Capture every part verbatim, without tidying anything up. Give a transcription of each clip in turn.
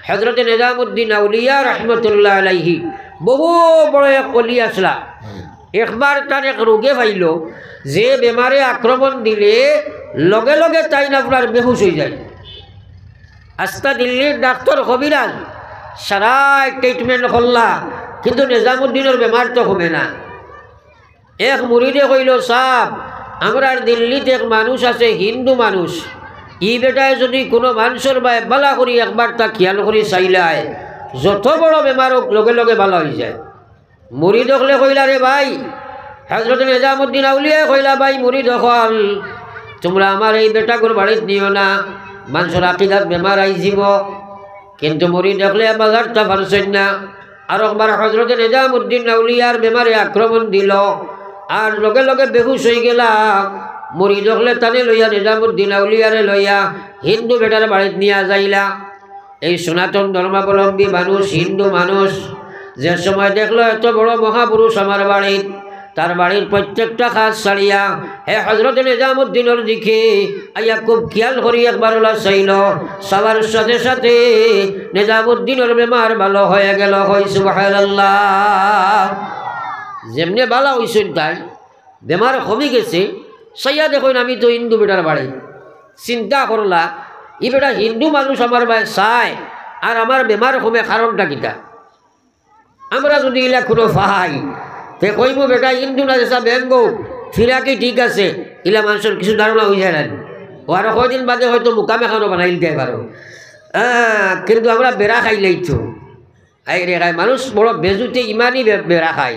হজরতে নিজামুদ্দিন আউলিয়া রহমতুল্লাহ আলাইহি বহু বড় এক অলি আছলা। একবার তান এক রোগে পাইলো যে বেমারে আক্রমণ দিলে লগে লগে তাইন আপনার বেহুশ অইযায়। আস্তা দিল্লির ডাক্তর কবিরাজ সারায় ট্রিটমেন্ট করলা, কিন্তু নিজামুদ্দিনর বেমার তো কমে না। এক মুরিদে কইলো, "সাব, আমরার দিল্লিত এক মানুষ আছে, হিন্দু মানুষ, ই বেটায় যুদি কুনু মানষর বায় বালা করি একবারতা খিয়াল করি চাইলায়, যত বড় বেমার অউক লগে লগে বালা অইযায়।" মুরিদ অকলে কইলা, "রে ভাই," হজরত নিজামুদ্দিন আউলিয়ায় কইলা, "ভাই মুরিদ অকল, তুমরা আমার এই বেটাগুর বাড়িত নিও না, মানষর আকিদাত বেমার আইযিবো।" কিন্তু মুরিদ অকলে বাজারতা পারছইন না। আরকবার হজরতে নিজামুদ্দিন আউলিয়ার বেমারে আক্রমণ দিলো, আর লগে লগে বেহুশ অইগেলা। মুরিদ অকলে তানে লইয়া, নিজামুদ্দিন আউলিয়ারে লইয়া হিন্দু বেটার বাড়িত নিয়া যাইলা। এই সনাতন ধর্মাবলম্বী মানুষ, হিন্দু মানুষ, যে সময় দেখলো এত বড় মহাপুরুষ আমার বাড়িত, তার বাড়ির প্রত্যেকটা কাজ ছাড়িয়া হে হজরত নিজামুদ্দিনর দিকে আইয়া খুব খিয়াল করি একবার অলা চাইলো, চাওয়ার সাথে সাথে নিজামুদ্দিনর বেমার ভালো অইগেলো। কই সুবহানাল্লাহ। যেমনে ভালা অইছইন তাইন, বেমার কমি গেছে, চাইয়া দেখইন আমি তো হিন্দু বেটার বাড়ি। চিন্তা করলা, ই বেটা হিন্দু মানুষ আমার বায় চায়, আর আমার বেমার কমে, কারণটা কিতা? আমরা যুদি ইলা কুনু পাই, তে কইমু, "বেটা হিন্দু না, যেসা বেঙ্গো, ফিরাকি ঠিক আছে।" ইলা মানষর কিছু ধারণা অইযায় না। ও আরো কয়দিন বাদে হয়তো মুকাম এখানো বানাইল দিতে পারো। আহ, কিন্তু আমরা বেড়া খাইলেই তো। আই রে খাই, মানুষ বড় বেজুতে ইমানই বে-, বেড়া খায়।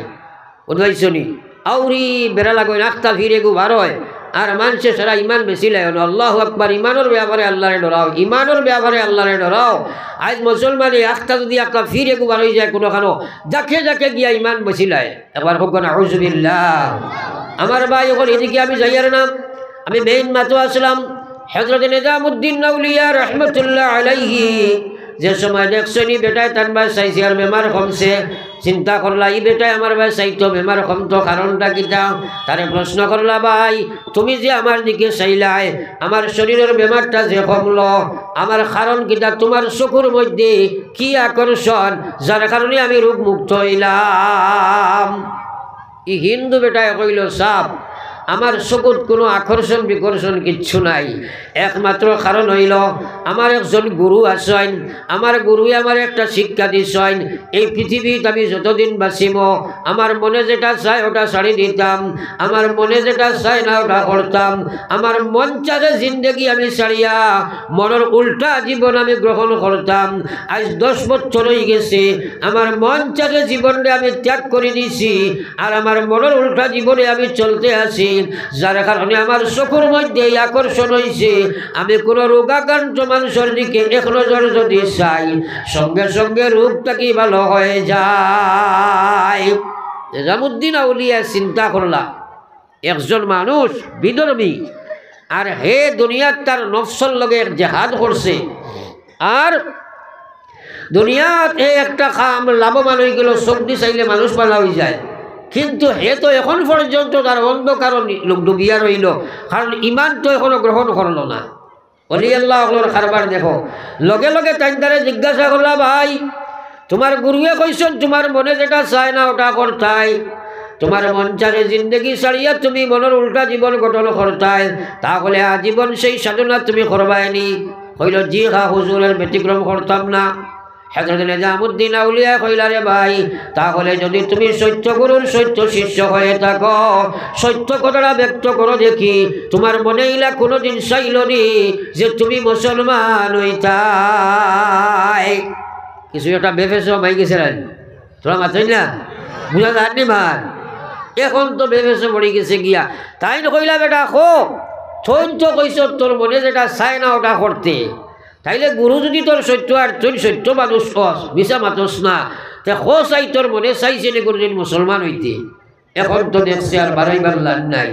বুঝাইছো নি? আউরি বেড়া লাগইন, আখতা ফিরেগু বারয়, আর মানষে সারা ইমান বেচিলায়। আল্লাহু আকবার, ইমানর ব্যাপারে আল্লাহরে ডরাও, ইমানর ব্যাপারে আল্লাহরে ডরাও। আইজ মুসলমানে আখতা যুদি আখতা ফিরেগু বারইযায় কুনুখানো, জাকে জাকে গিয়া ইমান বেচিলায়। একবার কউক্কা না, আউযুবিল্লাহ। আমার ভাই অকল, এদিকে আমি যাইয়ার না, আমি মেইন মাতো আছলাম। হজরত নিজামুদ্দিন আউলিয়া রহমতুল্লাহ আলাইহি যে সময় দেখছইন ই বেটায় তান বায় চাইছে আর বেমার কমছে, চিন্তা করলা, "ই বেটায় আমার বায় চাইতো, বেমার কমতো, কারণটা কিতা?" তারে প্রশ্ন করলা, "ভাই, তুমি যে আমার দিকে চাইলায়, আমার শরীরর বেমারটা যে কমলো, আমার কারণ কিতা? তুমার চকুর মধ্যে কি আকর্ষণ, যার কারণে আমি রোগ মুক্ত অইলাম?" ই হিন্দু বেটায় কইলো, "সাব, আমার চকুত কুনু আকর্ষণ বিকর্ষণ কিচ্ছু নাই। একমাত্র কারণ অইলো, আমার একজন গুরু আছইন, আমার গুরুয়ে আমারে একটা শিক্ষা দিছইন, এই পৃথিবীত আমি যতদিন বাচিমু, আমার মনে যেটা চায় ওটা ছাড়ি দিতাম, আমার মনে যেটা চায় না ওটা করতাম, আমার মন চাহে জিন্দেগি আমি ছাড়িয়া মনর উল্টা জীবন আমি গ্রহণ করতাম। আইজ দশ বছর অইগেছে, আমার মন চাহে জীবনরে আমি ত্যাগ করি দিছি, আর আমার মনর উল্টা জীবনে আমি চলতে আছি, যার কারণে আমার চকুর মধ্যে এই আকর্ষণ অইছে। আমি কুনু রোগাক্রান্ত মানষর দিকে এক নজর যুদি চাই, সঙ্গে সঙ্গে রোগ থাকি ভালো অইযায়।" নিজামুদ্দিন আউলিয়া চিন্তা করলা, একজন মানুষ বিধর্মী, আর হে দুনিয়াত তার নফসর লগে এক জেহাদ করছে, আর দুনিয়াত হে একটা কাম লাভবান অইগেলো, চউখদি চাইলে মানুষ বালা অইযায়, কিন্তু হে তো এখন পর্যন্ত তার অন্ধকারো নি-, ডুবিয়া রইলো, কারণ ইমান তো এখনো গ্রহণ করলো না। অলি আল্লাহ অকলর কারবার দেখো। লগে লগে তাইন তারে জিজ্ঞাসা করলা, "ভাই, তুমার গুরুয়ে কইছইন তুমার মনে যেটা চায় না ওটা করতায়, তুমার মন চাহে জিন্দেগি ছাড়িয়া তুমি মনর উল্টা জীবন গঠন করতায়, তাহলে আজীবন সেই সাধনা তুমি করবায়নি?" কইলো, "জি হ্যাঁ হুজুর, এর ব্যতিক্রম করতাম না।" হজরত নিজামুদ্দিন আউলিয়া কইলা, "রে ভাই, তাহলে যুদি তুমি সত্য গুরুর সত্য শিষ্য হয়ে থাকো, সত্য কথাটা ব্যক্ত করো দেখি, তুমার মনে ইলা কুনুদিন চাইলো নি যে তুমি মুসলমান অইতায়?" কিছু একটা বেফেসো মাই গেছে না? তুমরা মাতইন না? বুঝা যার নি মাত? এখন তো বেফেসো পড়ি গেছে গিয়া। তাইন কইলা, "বেটা, কও, তুইন তো কইছস তোর মনে যেটা চায় না ওটা করতে।" তাইলে গুরু যুদি তোর সত্য আর তুই সত্য মানুষ অস, মিছা মাতস না, তে কও চাই তোর মনে চাইছে নি কুনুদিন মুসলমান অইতে? এখন তো দেখছি আর বারইবার লাইন নাই।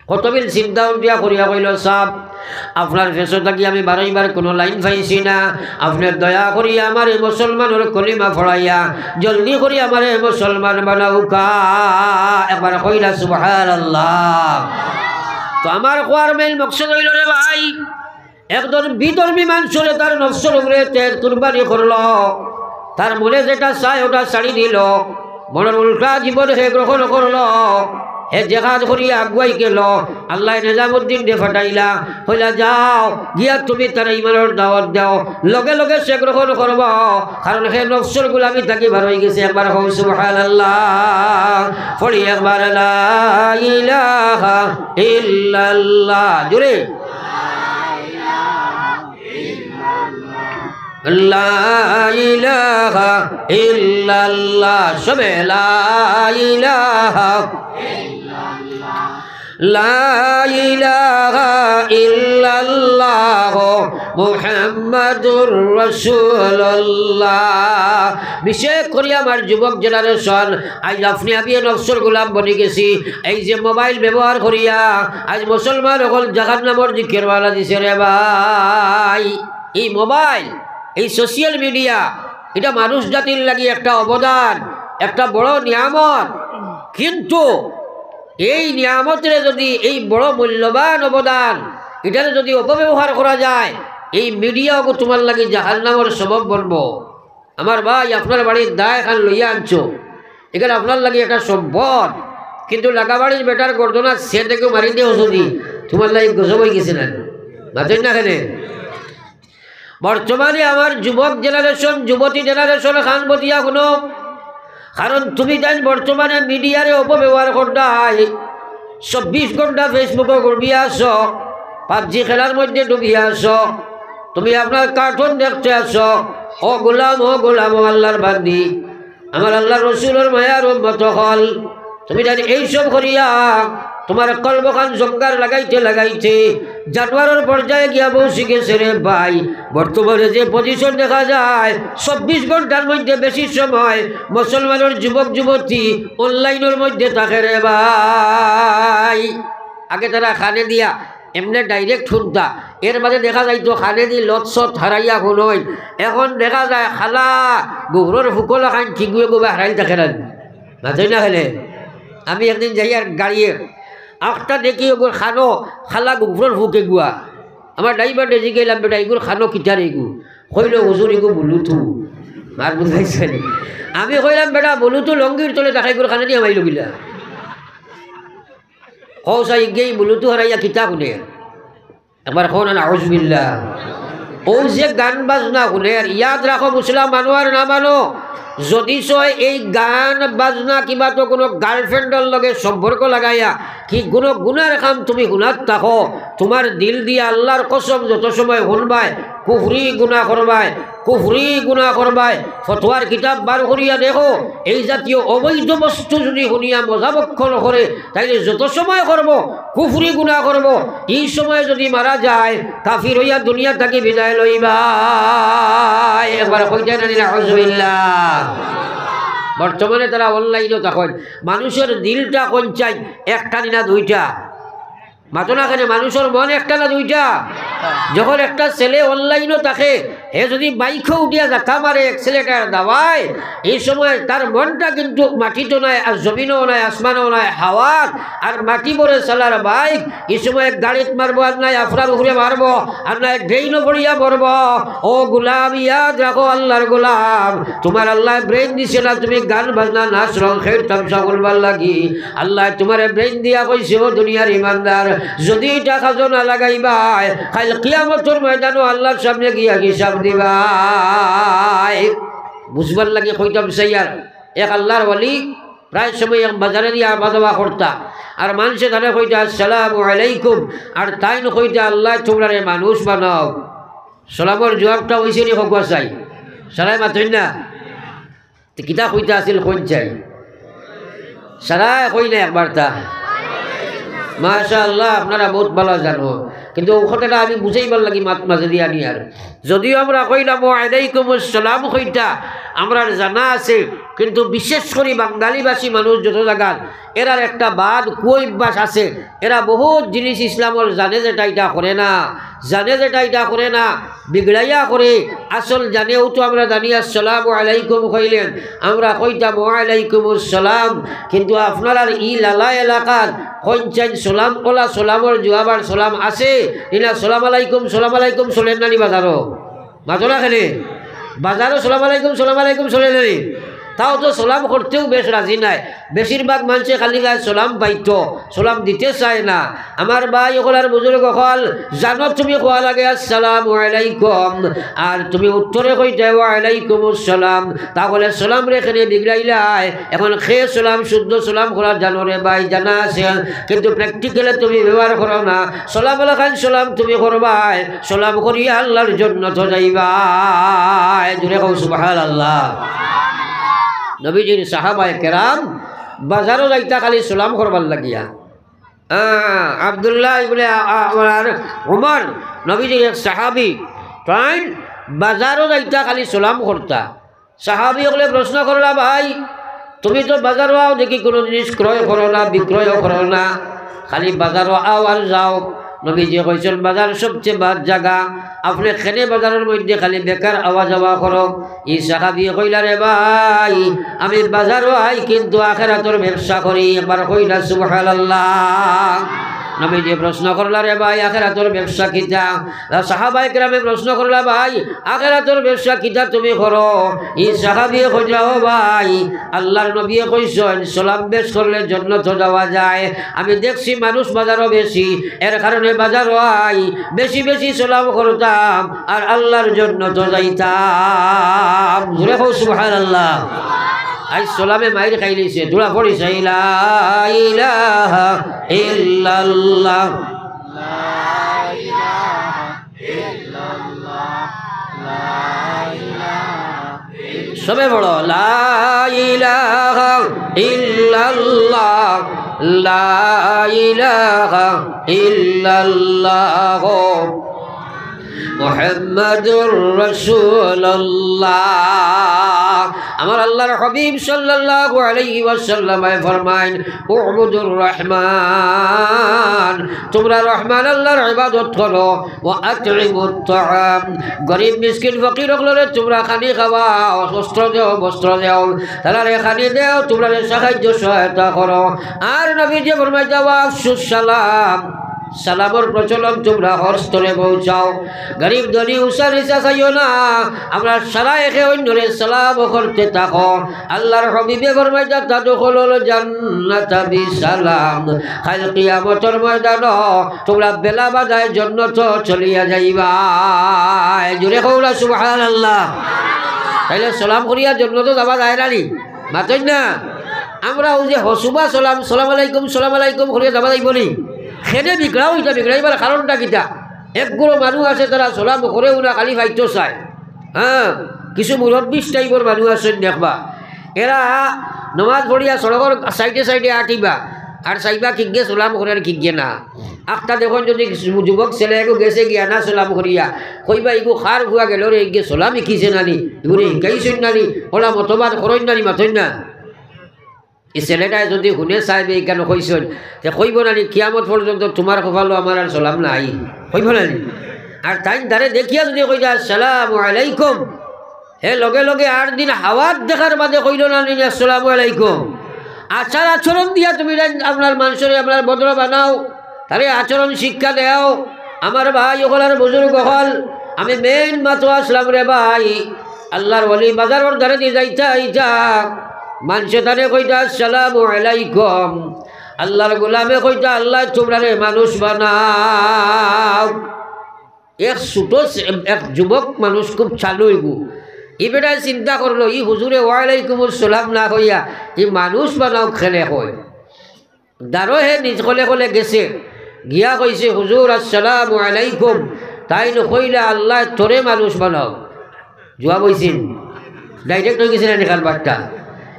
কতবিল চিন্তা উন্দিয়া করিয়া কইলো, "সাব, আপনার ফেসো থাকি আমি বারইবার কুনু লাইন পাইছি না, আপনে দয়া করি আমারে মুসলমানর কলিমা পড়াইয়া জলদি করি আমারে মুসলমান বানাউক্কা।" একবার কইলা সুবহানাল্লাহ। তো আমার কওয়ার মেইন মকসদ অইলো রে ভাই, একজন বিধর্মী মানষরে তার নফসর উপরে তে কুরবানি করলো, তার মনে যেটা চায় ওটা ছাড়ি দিল, মনর উল্টা জীবন হে গ্রহণ করলো, হে জেহাদ করিয়া আগুয়াই গেল। আল্লায় নিজামুদ্দিনরে পাঠাইলা, কইলা, "যাও, গিয়া তুমি তারে ইমানর দাওয়াত দেও।" লগে লগে সে গ্রহণ করবো, কারণ হে নফসর গুলামি থাকি বার অই গেছে। একবার কও সুবহানাল্লাহ, পড়ি একবার লা ইলাহা ইল্লাল্লাহ, জোরে। লা ইলাহা ইল্লাল্লাহ, সবে লা ইলাহা। লা ইলাহা ইল্লাল্লাহ মুহাম্মাদুর রাসূলুল্লাহ। বিশেষ করি আমার যুবক generation, আইজ আপনে আমি নফসর গোলাম বনি গেছি। এই যে মোবাইল ব্যবহার করিয়া আইজ মুসলমান অকল জাহান্নামর দিকে রওয়ানা দিছে রে ভাই। এই মোবাইল, এই social media, ইটা মানুষ জাতির লাগি একটা অবদান, একটা বড় নিয়ামত। কিন্তু এই নিয়ামতরে যদি, এই বড় মূল্যবান অবদান, ইটারে যদি অপব্যবহার করা যায়, এই মিডিয়াও তুমার লাগি জাহান্নামর সবব বনবো। আমার ভাই, আপনার বাড়ির দা এখান লইয়া আনছো, এখান আপনার লাগি একটা সম্পদ, কিন্তু লাগাবাড়ির বেটার গর্দনা সে থেকে মারি দেও যদি, তুমার লাগি গজব অই গেছে না? মাতইন না কেনে? বর্তমানে আমার যুবক generation, যুবতী generation খান বতিয়া হুনো, কারণ তুমি তাইন বর্তমানে মিডিয়ারে অপব্যবহার করতায়। চব্বিশ ঘন্টা Facebook-ও ঘুমিয়া আছো, PUBG খেলার মধ্যে ডুবিয়া আছো, তুমি আপনার কার্টুন দেখতে আছো। ও গোলাম, ও গোলাম, ও আল্লাহর বান্দি, আমার আল্লাহর রসুলর মায়ার উম্মত অকল, তুমি জানি এইসব করিয়া তুমার কলবখান জঙ্গার লাগাইতে লাগাইতে জানোয়ারর পর্যায়ে গিয়া পৌঁছি গেছে রে ভাই। বর্তমানে যে position দেখা যায়, চব্বিশ ঘন্টার মধ্যে বেশি সময় মুসলমানর যুবক যুবতী online-র মধ্যে থাকে রে ভাই। আগে তারা কানে দিয়া এমনে direct হুনতা, এর বাদে দেখা যাইতো কানে দি লত সত হারাইয়া হুনইন। এখন দেখা যায় খালা গুফরর ফুকল খান ঠিগুয়ে গুবা হারাইল থাকে না। মাতইন না কেনে? আমি একদিন যাইয়ার গাড়িয়ে, আখটা দেখি ওগুর খানো খালা গুফরর ফুকে গুয়া। আমার driver-রে জিগাইলাম, "বেটা, ইগুর খানো কিতার ইগু?" কইলো, "হুজুর, ইগু Bluetooth।" মাত বুঝাইছে নি? আমি কইলাম, "বেটা, Bluetooth লঙ্গির তলে থাকে, ইগুর কানে দি হামাইলো কিলা?" কও চাই, ইগেই Bluetooth হারাইয়া কিতা হুনে? একবার কও না, নাউজুবিল্লাহ। ও যে গান বাজনা হুনে, আর ইয়াদ রাখো, মুসলমান মানো আর না মানো, যদি সয় এই গান বাজনা কিবা তো কোনো girlfriend-র লগে সম্পর্ক লাগাইয়া কি কোনো গুনার কাম তুমি হুনাত থাকো, তুমার দিল দিয়া আল্লাহর কসম যত সময় হুনবায়, কুফরি গুনা করবায়, কুফরি গুনা করবায়। ফতোয়ার কিতাব বার করিয়া দেখো, এই জাতীয় অবৈধ বস্তু যদি হুনিয়া মজা বক্ষণ করে, তাইলে যত সময় করবো, কুফরি গুনা করবো, এই সময় যদি মারা যায়, কাফির অইয়া দুনিয়া থাকি বিদায় লইবা। একবার কইতা নানি নাউজুবিল্লাহ। বর্তমানে তারা online-ও তখন মানুষর দিলটা কোন চাই, একটা নি না দুইটা? মাতো না কেনে, মানুষর মন একটা না দুইটা? যখন একটা ছেলে online-ও থাকে, হে যদি bike-ও উঠিয়া ধাক্কা মারে, accelerator দাবায়, এই সময় তার মনটা কিন্তু মাটিত নাই, আর জমিনও নাই, আসমানও নাই, হাওয়াত আর মাটি ভরে চালার bike। এই সময় গাড়িত মারবো, আর নাই আফরার উপরে মারবো, আর নাই drain-ও পড়িয়া মরবো। ও গোলাম, ইয়াদ রাখো, আল্লাহর গোলাম, তুমার আল্লায় brain দিছে না, তুমি গান বাজনা, নাচ রং, খের তামশা করবার লাগি। আল্লায় তুমারে brain দিয়া কইছে, ও দুনিয়ার ইমানদার, যদি ইটা কাজো না লাগাইবায়, কাইল কিয়ামতর ময়দানো আল্লাহর সামনে গিয়া হিসাব দিবায়। বুঝবার লাগি কইতাম চাইয়ার, এক আল্লাহর ওলি প্রায় সময় এক বাজারে দিয়া আওয়া যাওয়া করতা, আর মানষে তারে কইতা, "আসসালামু আলাইকুম", আর তাইন কইতা, "আল্লায় তুমরারে মানুষ বানাউক।" সালামর জুয়াবটা অইছে নি, কউক্কা চাই? সারায় মাতইন না। তে কিতা কইতা আছিল, কইন চাই? সারায় কইন না একবারতা। মাশাআল্লাহ, আপনারা বউত ভালা জানো। কিন্তু অউ কথাটা আমি বুঝাইবার লাগি মাত মাঝে দিয়া নিয়ার। যদিও আমরা কইলাম, "ওয়া আলাইকুমুস সালাম" কইতা, আমরার জানা আছে, কিন্তু বিশেষ করি বাঙালিবাসী মানুষ যত জাগার, এরার একটা বাদ কুঅভ্যাস আছে। এরা বহুত জিনিস ইসলামর জানে যেটা ইটা করে না, জানে যেটা ইটা করে না, বিগড়াইয়া করে। আসল জানেও তো আমরা জানি আসসালামু আলাইকুম কইলেন, আমরা কইতাম ওয়ালাইকুমুস সালাম। কিন্তু আপনারার ই লালা এলাকার কইনচাইন সালাম, ওলা সালামর জুয়াব আর সালাম আছে? ইনা সালাম আলাইকুম, সালাম আলাইকুম চলের নানি বাজারো? মাতো না কেনে? বাজারো সালাম আলাইকুম, সালাম আলাইকুম চলের নানি? তাও তো সালাম করতেও বেশ রাজি নায়। বেশিরভাগ মানষে খালি গায়ে সালাম পাইতো, সালাম দিতে চায় না। আমার ভাই অকল আর বুজুর্গ অকল, জানো তুমি কওয়া লাগে আসসালামু আলাইকুম, আর তুমি উত্তরে কইতায় ওয়ালাইকুমুস সালাম, তাহলে সালামরে কেনে বিগড়াইলায়। এখন কে সালাম শুদ্ধ সালাম করা জানো রে ভাই? জানা আছে, কিন্তু প্র্যাকটিক্যালে তুমি ব্যবহার করো না। সালাম আলাইকুম সালাম তুমি করবায়, সালাম করিয়া আল্লাহর জন্নতো যাইবায়। জুরে কও সুবহানাল্লাহ। নবীজির সাহাবায়ে কেরাম বাজারো যাইতা খালি সালাম করবার লাগিয়া। আহ, আব্দুল্লাহ ইবনে আ-, আ-, আর উমর নবীজির এক সাহাবী, তাইন বাজারো যাইতা খালি সালাম করতা। সাহাবী অকলে প্রশ্ন করলা, "ভাই, তুমি তো বাজারো আও দেখি কুনু জিনিস ক্রয় করো না, বিক্রয়ও করো না, খালি বাজারো আও আর যাও।" নবীজিয়ে কইছইন, "বাজার সবচে বাদ জাগা, আপনে কেনে বাজারর মধ্যে খালি বেকার আওয়া যাওয়া করো?" ই সাহাবীয়ে কইলা, "রে ভাই, আমি বাজারো আই কিন্তু আখেরাতর ব্যবসা করি।" একবার কইলা সুবহানাল্লাহ। নবীজিয়ে প্রশ্ন করলা, "রে ভাই, আখেরাতর ব্যবসা কিতা?" সাহাবায়ে কেরামে প্রশ্ন করলা, "ভাই, আখেরাতর ব্যবসা কিতা তুমি করো?" ই সাহাবীয়ে কইলা, "ও ভাই, আল্লাহর নবীয়ে কইছইন সালাম বেশ করলে জন্নতো যাওয়া যায়। আমি দেখছি মানুষ বাজারো বেশি, এর কারণে বাজারো আই, বেশি বেশি সালাম করতাম আর আল্লাহর জন্নতো যাইতাম।" জুরে কও সুবহানাল্লাহ। আইজ সালামে মাইর খাইলিছে, দোয়া পড়ি চাই, লা ইলাহা ইল্লাল্লাহ। সবে পড়ো, লা ইলাহা ইল্লাল্লাহ, লা ইলাহা ইল্লাল্লাহ, মুহাম্মাদুর রাসূলুল্লাহ। আমার আল্লাহর হাবিব সাল্লাল্লাহু আলাইহি ওয়াসাল্লামে ফরমাইন, "উবুদুর রহমান", তোমরা রহমান আল্লাহর ইবাদত করো। "ওয়া আতইমুত তাআম", গরিব মিসকিন ফকির অকলরে তোমরা খানি খাওয়াও, বস্ত্র দেও, বস্ত্র দেও, তারারে খানি দেও, তোমরারে সাহায্য সহায়তা করো। আর নবীজিয়ে ফরমাইতা, "ওয়া আফশুস সালাম", সালামর প্রচলন তোমরা হর স্তরে পৌঁছাও। গরিব ধনী উঁচা নিচা চাইও না, আমরা সারা একে অইন্যরে সালাম করতে থাকো। আল্লাহর হাবিবে ফরমাইতা, "তাদখুলুল জান্নাতা বিসালাম।" কাইল কিয়ামতর ময়দানো তোমরা বেলা বাদায় জন্নতো চলিয়া যাইবায়। জুরে কও না সুবহানাল্লাহ। তাইলে সালাম করিয়া জন্নতো যাওয়া যায় না নি? মাতইন না। আমরা অউ যে হছুবা সালাম, সালাম আলাইকুম, সালাম আলাইকুম করিয়া যাওয়া যাইবো নি? কেনে বিগড়াও ইতা, বিগড়াইবার কারণটা কিতা? এক গুরু মানুষ আছে, তারা সালাম করেও না, খালি পাইতো চায়। হ্যাঁ, কিছু মুরব্বিশ টাইপর মানুষ আছইন দেখবা, এরা নমাজ পড়িয়া সড়কর সাইডে সাইডে আটিবা, আর চাইবা কিগে সালাম করে আর কিগে না। একটা দেখইন যদি যুবক ছেলে এগু গেছে গিয়া না সালাম করিয়া, কইবা, "ইগু কার ফুয়া গেল রে, ইগে সালাম হিকিছে না নি, ইগুরে হিকাইছইন না নি, ওলা মতবাদ করইন না নি, মাতইন না।" ই ছেলেটায় যদি হুনে চাইবে, ইখান কইছইন, তে কইবো না নি, "কিয়ামত পর্যন্ত তুমার কপালো আমার আর সালাম নাই"? কইবো না নি? আর তাইন তারে দেখিয়া যদি কইতা, "আসসালামু আলাইকুম", হে লগে লগে আর দিন হাওয়াত দেখার বাদে কইলো না নি, "আসসালামু আলাইকুম"? আচার আচরণ দিয়া তুমি তাইন আপনার মানষরে আপনার ভদ্র বানাও, তারে আচরণ শিক্ষা দেও। আমার ভাই অকল আর বুজুর্গ অকল, আমি মেইন মাতো আছলাম রে ভাই। আল্লাহর ওলি বাজারর ধারেদি যাইতা যাইতা মানষে তারে কইতা, "আসসালামু আলাইকুম।" আল্লাহর গোলামে কইতা, "আল্লায় তুমরারে মানুষ বানাও।" এক ছোট ছে-, এক যুবক মানুষ খুব চালু অইবো। ই বেটায় চিন্তা করলো, ই হুজুরে ওয়ালাইকুমুস সালাম না কইয়া, ই মানুষ বানাও কেনে কয়। দারো হে নিজ কলে কলে গেছে, গিয়া কইছে, "হুজুর, আসসালামু আলাইকুম।" তাইন কইলা, "আল্লায় তোরে মানুষ বানাও।" জুয়াব অইছে নি? Direct অইগেছে না নি কারবারটা?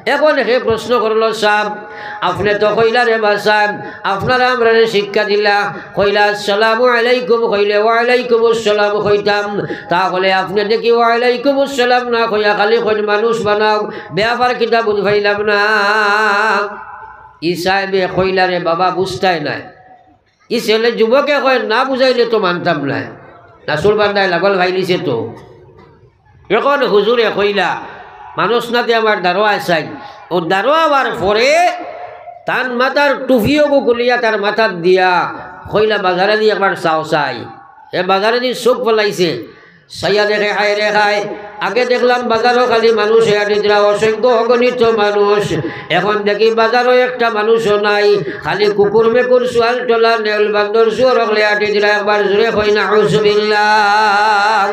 এখন হে প্রশ্ন করলো, "সাব, আপনে তো কইলা রে বা সাব, আপনারা আমরারে শিক্ষা দিলা, কইলা আসসালামু আলাইকুম, কইলে ওয়ালাইকুম আসসালাম কইতাম, তাহলে আপনে দেখি ওয়ালাইকুম আসসালাম না কইয়া খালি কইন মানুষ বানাও, ব্যাপার কিতা বুঝ পাইলাম না।" ই সাহেবে কইলা, "রে বাবা, বুঝতায় নায়।" ই ছেলে যুবকে কয়, "না বুঝাইলে তো মানতাম নায়, নাসুর বান্দায় লাগল ফাইলিছে তো।" এখন হুজুরে কইলা, "মানুষ নাতে আমার দারোয়ায় চাই।" ও দারোয়া হওয়ার পরে তান মাথার টুপিও গু খুলিয়া তার মাথাত দিয়া কইলা, "বাজারেদি একবার চাও চাই।" এ বাজারেদি চোখ ফেলাইছে, চাইয়া দেখে, হায় রে হায়, আগে দেখলাম বাজারো খালি মানুষ আটিতরা, অসংখ্য অগণিত মানুষ, এখন দেখি বাজারো একটা মানুষও নাই, খালি কুকুর মেকুর চোয়াল টলা নেউল বান্দর শুয়োর অকলে আটিতরা, একবার জোরে কই নাউজুবিল্লাহ।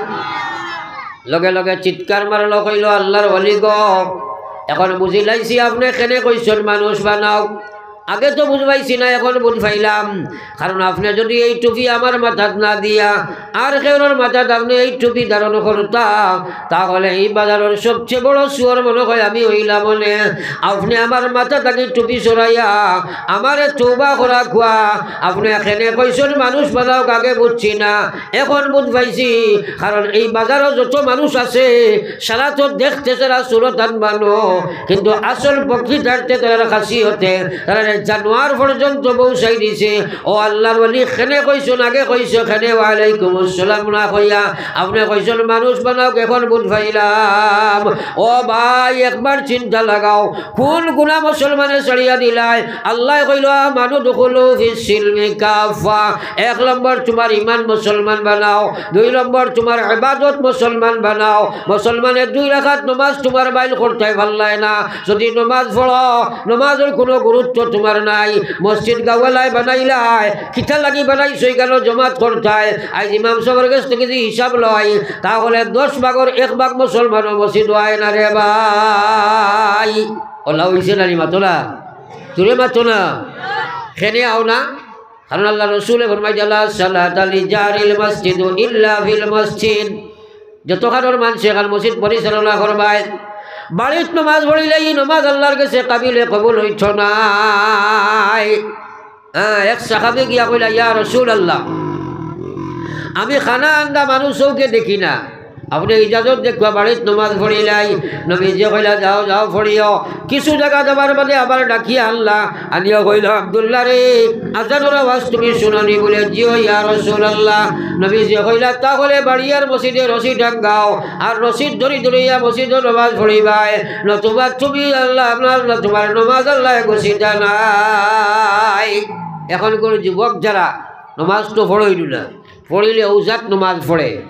লগে লগে চিৎকার মারলো, কইলো, "আল্লার ওলি গো, এখন বুঝিলাইছি আপনে কেনে কইছইন মানুষ বানাও।" আগে তো বুঝ পাইছি না, এখন বুঝ পাইলাম। কারণ আপনে যদি এই টুপি আমার মাথাত না দিয়া আর কেউরর মাথাত আপনে এই টুপি ধারণ করতা, তাহলে এই বাজারর সবচেয়ে বড় শুয়োর মনে হয় আমি অইলাম অনে। আপনে আমার মাথা থাকি টুপি সরাইয়া আমারে তওবা করা কওয়া, আপনে কেনে কইছইন মানুষ বানাও, আগে বুঝছি না, এখন বুঝ পাইছি। কারণ এই বাজারো যত মানুষ আছে, সারা তো দেখতে সারা সুরত আনবানো, কিন্তু আসল প্রকৃতার্থে তারার খাসিয়তে তারারে জানোয়ার পর্যন্ত বউসাই দিছে। ও আল্লার ওলি, কেনে কইছইন, আগে কইছো কেনে ওয়ালাইকুম আসসালাম না কইয়া, আপনে কইছইন মানুষ বানাও, এখন বুঝ পাইলাম। ও ভাই, একবার চিন্তা লাগাও, কোন গুনা মুসলমানে ছাড়িয়া দিলায়? আল্লায় কইলো, "আমানু দুখুলু ফিস সিলমি কাফা।" এক নম্বর, তুমার ইমান মুসলমান বানাও। দুই নম্বর, তুমার ইবাদত মুসলমান বানাও। মুসলমানে দুই রাকাত নমাজ তুমার বাইল করতায় পারলায় না। যদি নমাজ পড়ো, নমাজর কুনু গুরুত্ব তুমার নাই। মসজিদ গাওয়ালায় বানাইলায়, কিতা লাগি বানাইছো ইখানো জমাত করতায়? আইজ ইমাম সাবর গেছ থাকি যদি হিসাব লয়, তাহলে দশ ভাগর এক ভাগ মুসলমানও মসজিদো আয় না রে ভাই। অলা অইছে না নি, মাতো না? জোরে মাতো না? কেনে আও না? কারণ আল্লার রসুলে ফরমাইছইন, "লা সালাতা লিজারিল মসজিদু ইল্লা ফিল মসজিদ।" যতখানর মানষে এখান মসজিদ পরিচালনা করবায়, বাড়িত নমাজ পড়িলে ই নমাজ আল্লার গেছে কাবিলে কবুল অইতো নায়। হ্যাঁ, এক সাহাবী গিয়া কইলা, "ইয়া রাসূলুল্লাহ, আমি কানা আন্ধা মানুষ, চউখে দেখি না, আপনে ইজাজত দেউক্কা, বাড়িত নমাজ পড়িলাই।" নবীজিয়ে কইলা, "যাও, যাও, পড়িও।" কিছু জাগা যাবার বাদে আবার ডাকিয়া আনলা, আনিয়া কইলা, "আব্দুল্লাহ রে, আজানর আওয়াজ তুমি হুনো নি?" বুলে, "জি অয় ইয়া রাসূলুল্লাহ।" নবীজিয়ে কইলা, "তাহলে বাড়িয়ার মসজিদে রশি টাঙ্গাও, আর রশি ধরি ধরিয়া মসজিদো নমাজ পড়িবায়, নতুবা তুমি আল্লাহ, আপনার, তুমার নমাজ আল্লায় গুছিতা নায়।" এখনকার যুবক যারা, নমাজ তো পড়ইন না, পড়িলে অউ জাত নমাজ পড়ে।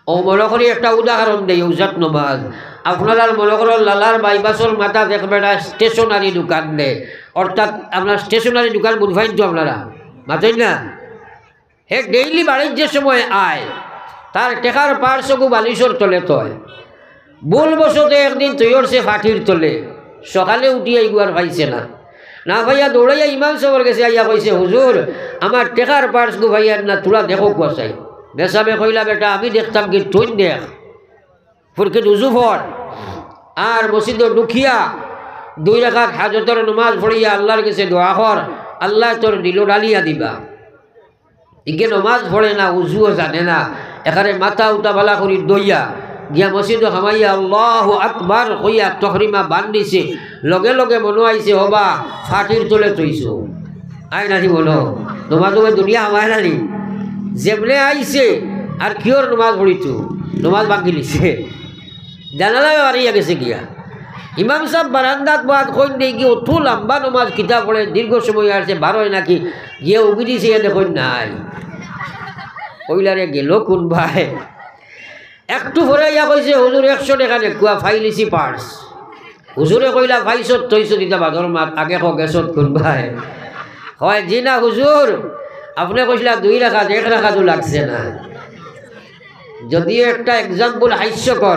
অউ মনো করি একটা উদাহরণ দেই, অউ জাত নমাজ। আপনারার মনো করো লালার বাইপাসর মাথাত এক বেটা stationery দোকান দে, অর্থাৎ আপনারা stationery দোকান বুঝ পাইন তো আপনারা, মাতইন না? হে daily বাড়িত যে সময় আয়, তার টেকার purse অগু বালিশর তলে থয়। ভুলবশতে একদিন থইয়ারছে ফাটির তলে, সকালে উঠিয়া ইগু আর পাইছে না। না পাইয়া দৌড়াইয়া ইমাম সাবর গেছে, আইয়া কইছে, "হুজুর, আমার টেকার purse গু পাইয়ার না, থুড়া দেখউক্কা চাই।" মেসাবে কইলা, "বেটা, আমি দেখতাম কি, তুইন দেখ, ফুরকিত উজু পড়, আর মসজিদো ঢুকিয়া দুই রাকাত হাজতর নমাজ পড়িয়া আল্লার গেছে দোয়া কর, আল্লায় তোর দিলো ডালিয়া দিবা।" ইগে নমাজ পড়ে না, উজুও জানে না, এখানে মাথা উতা বালা করি দইয়া গিয়া মসজিদো হামাইয়া আল্লাহু আকবার কইয়া তহরিমা বান্ধিছে। লগে লগে মনো আইছে, "হবা, ফাটির তলে থইছো।" আয় না নি মনো? নমাজ অবে দুনিয়া হামায় না নি? যেমনে আইছে, আর কিওর নমাজ পড়িতো? নমাজ ভাঙ্গিলিছে। জানালায় বারইয়া গেছে গিয়া। ইমাম সাব বারান্দাত বওয়াত কইন দেই গিয়া অত লম্বা নমাজ কিতা পড়ে, দীর্ঘ সময় আরছে বারয় নাকি, গিয়া উগি দিছে, ইয়া দেখইন নাই। কইলা রে গেল কুনবায়। একটু পরে আইয়া কইছে, "হুজুর, একশো টেকা দেউক্কা, পাইলিছি purse।" হুজুরে কইলা, "পাইছত থইছত ইতা বাদর মাত, আগে ক গেছত কুনবায়?" কয়, "জি না হুজুর, আপনে কইছলা দুই রাকাত, এক রাকাতও লাগছে না।" যদিও একটা example হাস্যকর,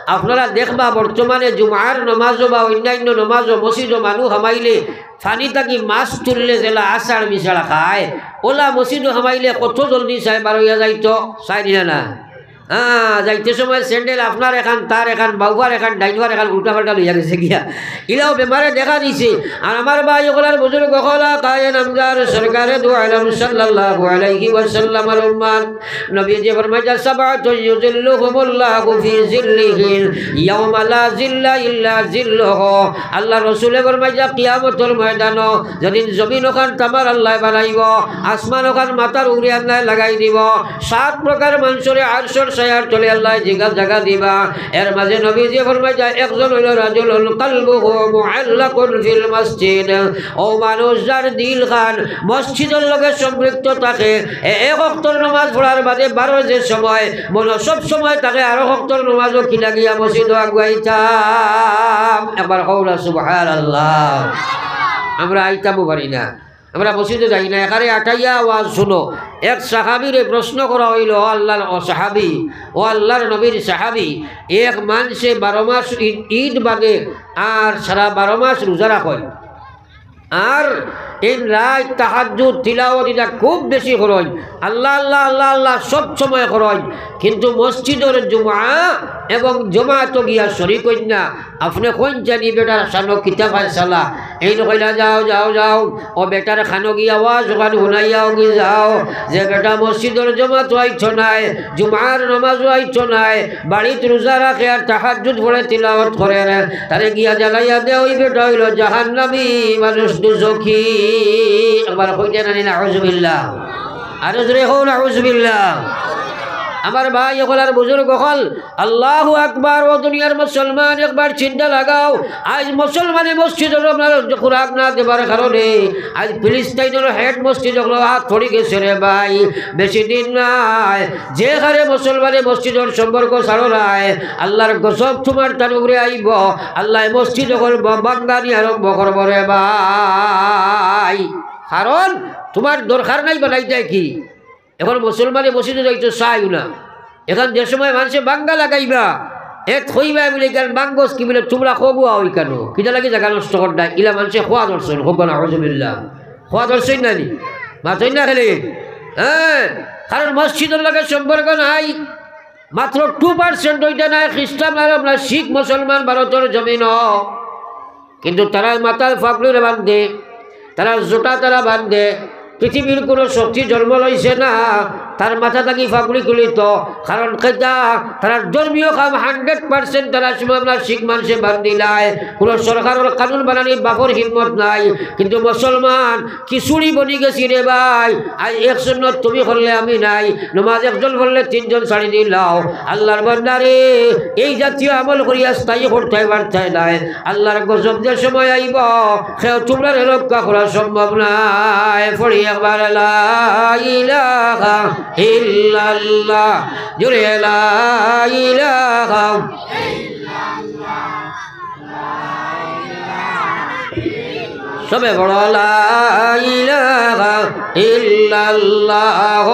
আপনারা দেখবা বর্তমানে জুমার নমাজো বা অন্যান্য নমাজো মসজিদো মানুষ হামাইলে পানি থাকি মাছ তুললে যেলা আছাড় মিছাড় খায়, অলা মসজিদো হামাইলে কত জলদি চায় বারইয়া যাইতো, চায় নি না? হ্যাঁ, যাইতে সময় স্যান্ডেল আপনার এখান, তার এখান, বাউবার এখান, ডাইনবার এখান, উল্টা পাল্টা লইয়া গেছে গিয়া। ইলাও বেমারে দেখা দিছে। আর আমার ভাই অকল আর বুজুর্গ অকল, আকায়ে নামদার সরকারে দু আলম সাল্লাল্লাহু আলাইহি ওয়াসাল্লামর উম্মত, নবীজি ফরমাইতা, "সাবআতুন ইউযিল্লুহুমুল্লাহু ফি জিল্লিহি ইয়াওমা লা জিল্লা ইল্লা জিল্লুহু।" আল্লার রসুলে ফরমাইতা, কিয়ামতর ময়দানো যেদিন জমিন অখান তামার আল্লায় বানাইবো, আসমান অখান মাথার উপরে আল্লায় লাগাই দিবো, সাত প্রকার মানষরে আরশর ছায়ার তলে আল্লায় জিগা জাগা দিবা। এর মাঝে নবীজি ফরমাইতা, একজন অইলো রাজুলুন কালবুহু মুআল্লাকুন ফিল মসজিদ। অউ মানুষ যার দিল খান মসজিদর লগে সম্পৃক্ত থাকে, এ এক ওয়াক্তর নামাজ পড়ার বাদে বারো যে সময়, মনো সব সময় থাকে আরো ওয়াক্তর নামাজও কি লাগিয়া মসজিদও আগুয়াইতাম। একবার কও না সুবহানাল্লাহ। আমরা আইতামও পারি না। আমরা মসজিদো যাই না, এখানে আটাইয়া ওয়াজ শুনো। এক সাহাবীরে প্রশ্ন করা অইলো, "ও আল্লার, ও সাহাবী, ও আল্লার নবীর সাহাবী, এক মানষে বারো মাস ঈদ, ঈদ বাদে আর সারা বারো মাস রোজা রাখইন, আর দিন রাইত তাহাজ্জুদ তিলাওয়াত ইতা খুব বেশি করইন, আল্লাহ, আল্লাহ, আল্লাহ, আল্লাহ সব সময় করইন, কিন্তু মসজিদর জুমা এবং জমাতো গিয়া শরিক অইন না।" আপনে কইন জানি বেটার শানো কিতা ফয়সালা? এইন কইলা, "যাও, যাও, যাও, ও বেটার খানো গিয়া ওয়াজ অখান হুনাইয়া অগি যাও, যে বেটা মসজিদর জমাতো আইতো নায়, জুমার নামাজও আইতো নায়, বাড়িত রোজা রাখে আর তাহাজ্জুদ পড়ে তিলাওয়াত করে, তারে গিয়া জানাইয়া দেও, ওই বেটা অইলো জাহান্নামী মানুষ, দুজখী।" একবার কইতা নানি নাউজুবিল্লাহ? আরো জোরে কও নাউজুবিল্লাহ। আমার ভাই অকল আর বুজুর্গ অকল, আল্লাহু আকবার। ও দুনিয়ার মুসলমান, একবার চিন্তা লাগাও। আইজ মুসলমানে মসজিদর আপনার খোরাক না দেবার কারণে আইজ ফিলিস্তাইনর হেড মসজিদ অকলর আত পড়ি গেছে রে ভাই। বেশি দিন নাই, যে হারে মুসলমানে মসজিদর সম্পর্ক ছাড়রায়, আল্লার গজব তুমার তান উপরে আইবো। আল্লায় মসজিদ অকল বা-, ভাঙ্গানি আরম্ভ করবো রে ভাই। কারণ তুমার দরকার নাই বানাইতায় কি? এখন মুসলমানে মসজিদো যাইতো চাইও না। এখন যে সময় মানষে ভাঙ্গা লাগাইবা, এত কইবা বুলে, "কেন ভাঙ্গস কি?" বুলে, "তুমরা কগুয়া অই কেনে? কিতা লাগি জাগা নষ্ট কররায়?" ইলা মানষে কওয়া ধরছইন, কও না, নাউজুবিল্লাহ। কওয়া ধরছইন নানি? মাতইন না খালি। হ্যাঁ, কারণ মসজিদর লগে সম্পর্ক নাই। মাত্র টু পার্সেন্ট অইতা নায় খ্রিস্টান আর আপনার শিখ মুসলমান ভারতর জমিনো। কিন্তু তারার মাথার ফাগড়িরে বান্ধে, তারার জুতা তারা বান্ধে। পৃথিবীর কুনু শক্তি জন্ম লইছে না, তার মাথা থাকি ফাগড়ি খুলিতো। কারণ কিতা, তারার ধর্মীয় কাম হান্ড্রেড পার্সেন্ট তারা সময় আমরা শিখ মানষে বান্ধিলায়। কুনু সরকারর কানুন বানানির বাপর হিম্মত নাই। কিন্তু মুসলমান খিচুড়ি বনি গেছি রে ভাই। আইজ এক সুন্নত তুমি করলে আমি নাই, নমাজ একজন পড়লে তিনজন ছাড়ি দিলাও। আল্লার বান্দারে, এই জাতীয় আমল করিয়া স্থায়ী করতায় পারতায় নায়। আল্লার গজব যে সময় আইবো, কেউ তুমরারে রক্ষা করা সম্ভব নায়। পড়ি একবার লা ইলাহা ইল্লাল্লাহ, জোরে লা ইলাহা। সবে পড়ো লা ইলাহা ইল্লাল্লাহ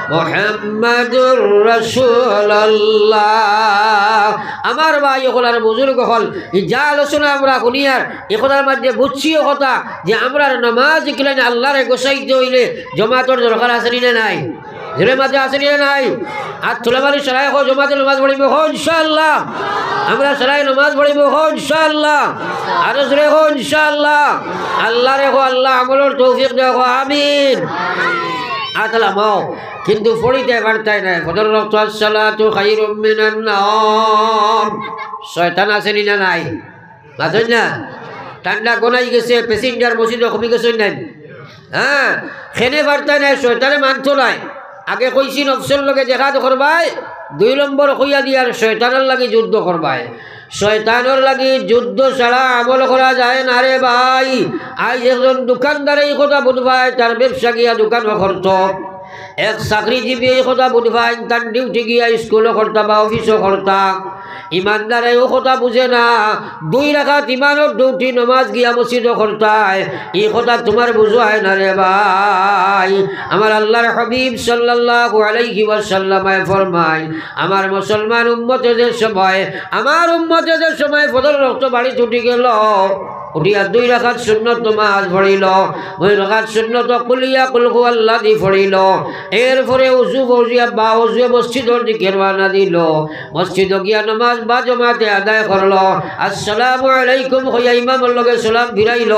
মুহাম্মাদুর রাসূলুল্লাহ। আমার ভাই অকল আর বুজুর্গ অকল, ই যে আলোচনা আমরা হুনিয়ার, ই কথার মাঝে বুঝছি অউ কথা যে আমরার নমাজ ইকলাইন আল্লারে গোসাইতে অইলে জমাতর দরকার আছে নি না নাই? জোরে মাঝে আছে নি না নাই? আর তুলাবালি সারায় কও, জমাতে নমাজ পড়িমু, কও ইনশাআল্লাহ। আমরা সারায় নমাজ পড়িমু, কও ইনশাআল্লাহ। আরো জোরে কও ইনশাআল্লাহ। আল্লারে কও, আল্লাহ আমলর তৌফিক দেও, কও আমিন। আত লামাও, কিন্তু পড়িতায় পারতায় নায়। ফজরর ওয়াক্ত আসসালাতু খায়রুম মিনান নাওম। শয়তান আছে নি না নাই? মাতইন না? ঠান্ডা গনাই গেছে, প্যাসেঞ্জার মসজিদো কমি গেছে নাই? হ্যাঁ, কেনে পারতায় নায়, শয়তানে মানতো নায়। আগে কইছি নফসর লগে জেহাদ করবায়, দুই নম্বর কইয়া দিয়ার শয়তানর লাগি যুদ্ধ করবায়। শয়তানর লাগি যুদ্ধ ছাড়া আমল করা যায় না রে ভাই। আইজ একজন দোকানদারে ই কথা বুঝবায়, তার ব্যবসা গিয়া দোকানো করতো। এক চাকরিজীবী ই কথা বুঝবায়, তার ডিউটি গিয়া স্কুলো করতা বা অফিসো করতা। ইমানদারে অউ কথা বুঝে না, দুই রাকাত ইমানর ডিউটি নমাজ গিয়া মসজিদো করতায়, ই কথা তুমার বুঝায় না রে ভাই। আমার আল্লার হাবিব সাল্লাল্লাহু আলাইহি ওয়াসাল্লামে ফরমাইন, আমার মুসলমান উম্মতে যে সময়, আমার উম্মতে যে সময় ফজরর ওয়াক্ত বাড়িত উঠি গেলো, উঠিয়া দুই রাকাত সুন্নত নমাজ পড়িল, দুই রাকাত সুন্নত কুলিয়া কুল হুয়াল্লাহ দি পড়িল, এরপরে উজু ফৌজিয়া বা উজুয়ে মসজিদর দিকে রওয়ানা দিল। মসজিদো গিয়া নমাজ বা জমাতে আদায় করল। আসসালামু আলাইকুম কইয়া ইমামর লগে সালাম ফিরাইল।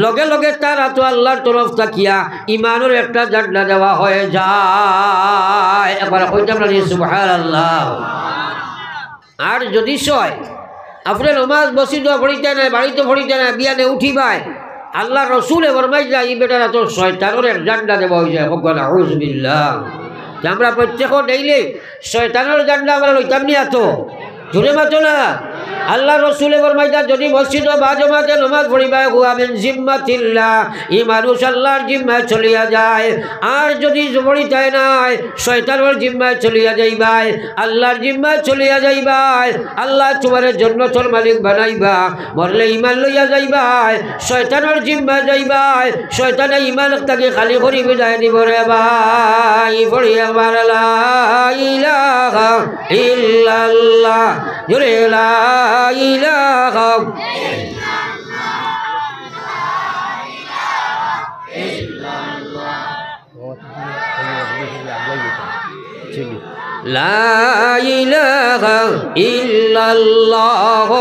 লগে লগে তার আতো আল্লাহর তরফ থাকিয়া ইমানর একটা ঝান্ডা দেওয়া হয়ে যায়। একবার কইতাম না নি সুবহানাল্লাহ? আর যদি সয়, আপনে নমাজ মসজিদো পড়িতা নায়, বাড়িত পড়িতা নায়, বিয়ানে উঠিবায়, আল্লাহর রসুলে ফরমাইছইন, ই বেটার আতো শয়তানর এক ঝান্ডা দেওয়া হয়ে যায়। কউক্কা নাউজুবিল্লাহ। তে আমরা প্রত্যেকে ডেইলি শয়তানর ঝান্ডা আমরা লইতাম নি আতো? জোরে মাতো না। আল্লাহর রসুলে ফরমাইছইন, যদি মসজিদো বা জমাতে নমাজ পড়িবায়, হুয়া মিন জিম্মাতিল্লাহ, ই মানুষ আল্লাহর জিম্মায় চলিয়া যায়। আর যদি পড়িতায় নায়, শয়তানর জিম্মায় চলিয়া যাইবায়, আল্লাহর জিম্মায় চলিয়া যাইবায়। আল্লায় তুমারে জন্নতর মালিক বানাইবা। মরলে ইমান লইয়া যাইবায়, শয়তানর জিম্মায় যাইবায়। শয়তানে ইমান থাকি খালি করি বিদায় দিবো রে ভাই। পড়ি একবার লা ইলাহা ইল্লাল্লাহ। জোরে লা ইলাহা। লা ইলাহা ইল্লাল্লাহ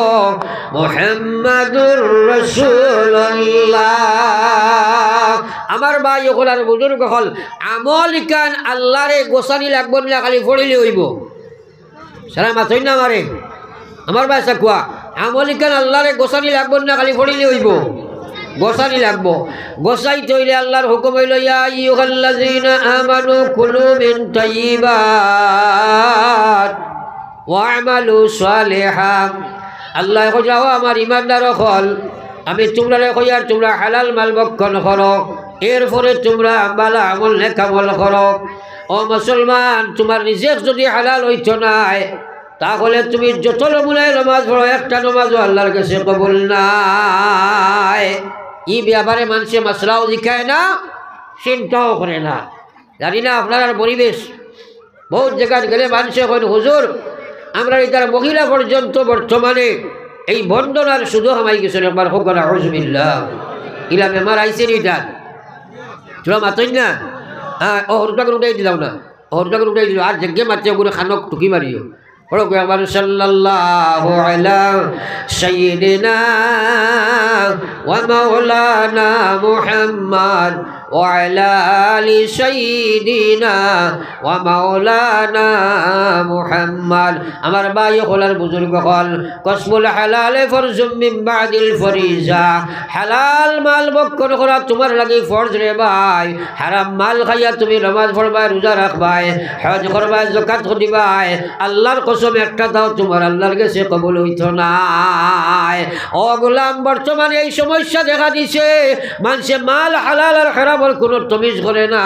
মুহাম্মাদুর রাসূলুল্লাহ। আমার ভাই অকল আর বুজুর্গ অকল, আমল ইখান আল্লারে গোছানি লাগবো না, খালি পড়িলে অইবো? সারা মাতইন না আমারে। আমার ভাই চাউক্কা, আমল ইখান আল্লারে গোছানি লাগবো না, খালি পড়িলে অইবো? গোছানি লাগবো। গোছাইতে অইলে আল্লার হুকুম অইলো, ইয়া আইয়ুহাল্লাযীনা আমানু কুলু মিন তাইয়্যিবাত ওয়া'মালু সালিহা। আল্লায় কইরা, ও আমার ইমানদার অকল, আমি তুমরারে কইয়ার তুমরা হালাল মাল ভক্ষণ করো, এরপরে তুমরা ভালা আমল, নেক আমল করো। ও মুসলমান, তুমার রিজিক যদি হালাল অইতো নায়, তাহলে তুমি যত নমুনায় নমাজ পড়ো, একটা নমাজও আল্লার গেছে কবুল নায়। ই ব্যাপারে মানষে মাসলাও জিকায় না, চিন্তাও করে না। জানি না আপনারার পরিবেশ, বউত জাগাত গেলে মানষে কইন, হুজুর, আমরার ইতার মহিলা পর্যন্ত বর্তমানে এই বন্দনার সুদো হামাই গেছইন, একবার কউক্কা নাউজুবিল্লাহ। ইলা বেমার আইছে নি ইতার? তুমরা মাতইন না? হ্যাঁ, ও হুরুতাকে উঠাই দিলাও না, ও হুরুতাকে উঠাই দিলাও, আর যেগে মাতে ওগুলো খানক টুকি মারিও। পড়ো একবার, সাল্লাল্লাহু আলা সাইয়্যিদিনা ওয়া মাওলানা মুহাম্মদ ওয়া আলা আলি সাইয়্যিদিনা ওয়া মাওলানা মুহাম্মদ। আমার ভাই অকল আর বুজুর্গ অকল, কাসবুল হালাল ফরজুম মিন বাদিল ফরিজা। হালাল মাল ভক্ষণ করা তুমার লাগি ফরজ রে ভাই। হারাম মাল খাইয়া তুমি নমাজ পড়বায়, রোজা রাখবায়, হজ করবায়, যাকাত দিবায়, আল্লার কসম, একটাও তুমার আল্লার গেছে কবুল অইতো নায়। ও গোলাম, বর্তমানে এই সমস্যা দেখা দিছে, মানষে মাল হালাল আর হারামর কুনু তমিজ করে না।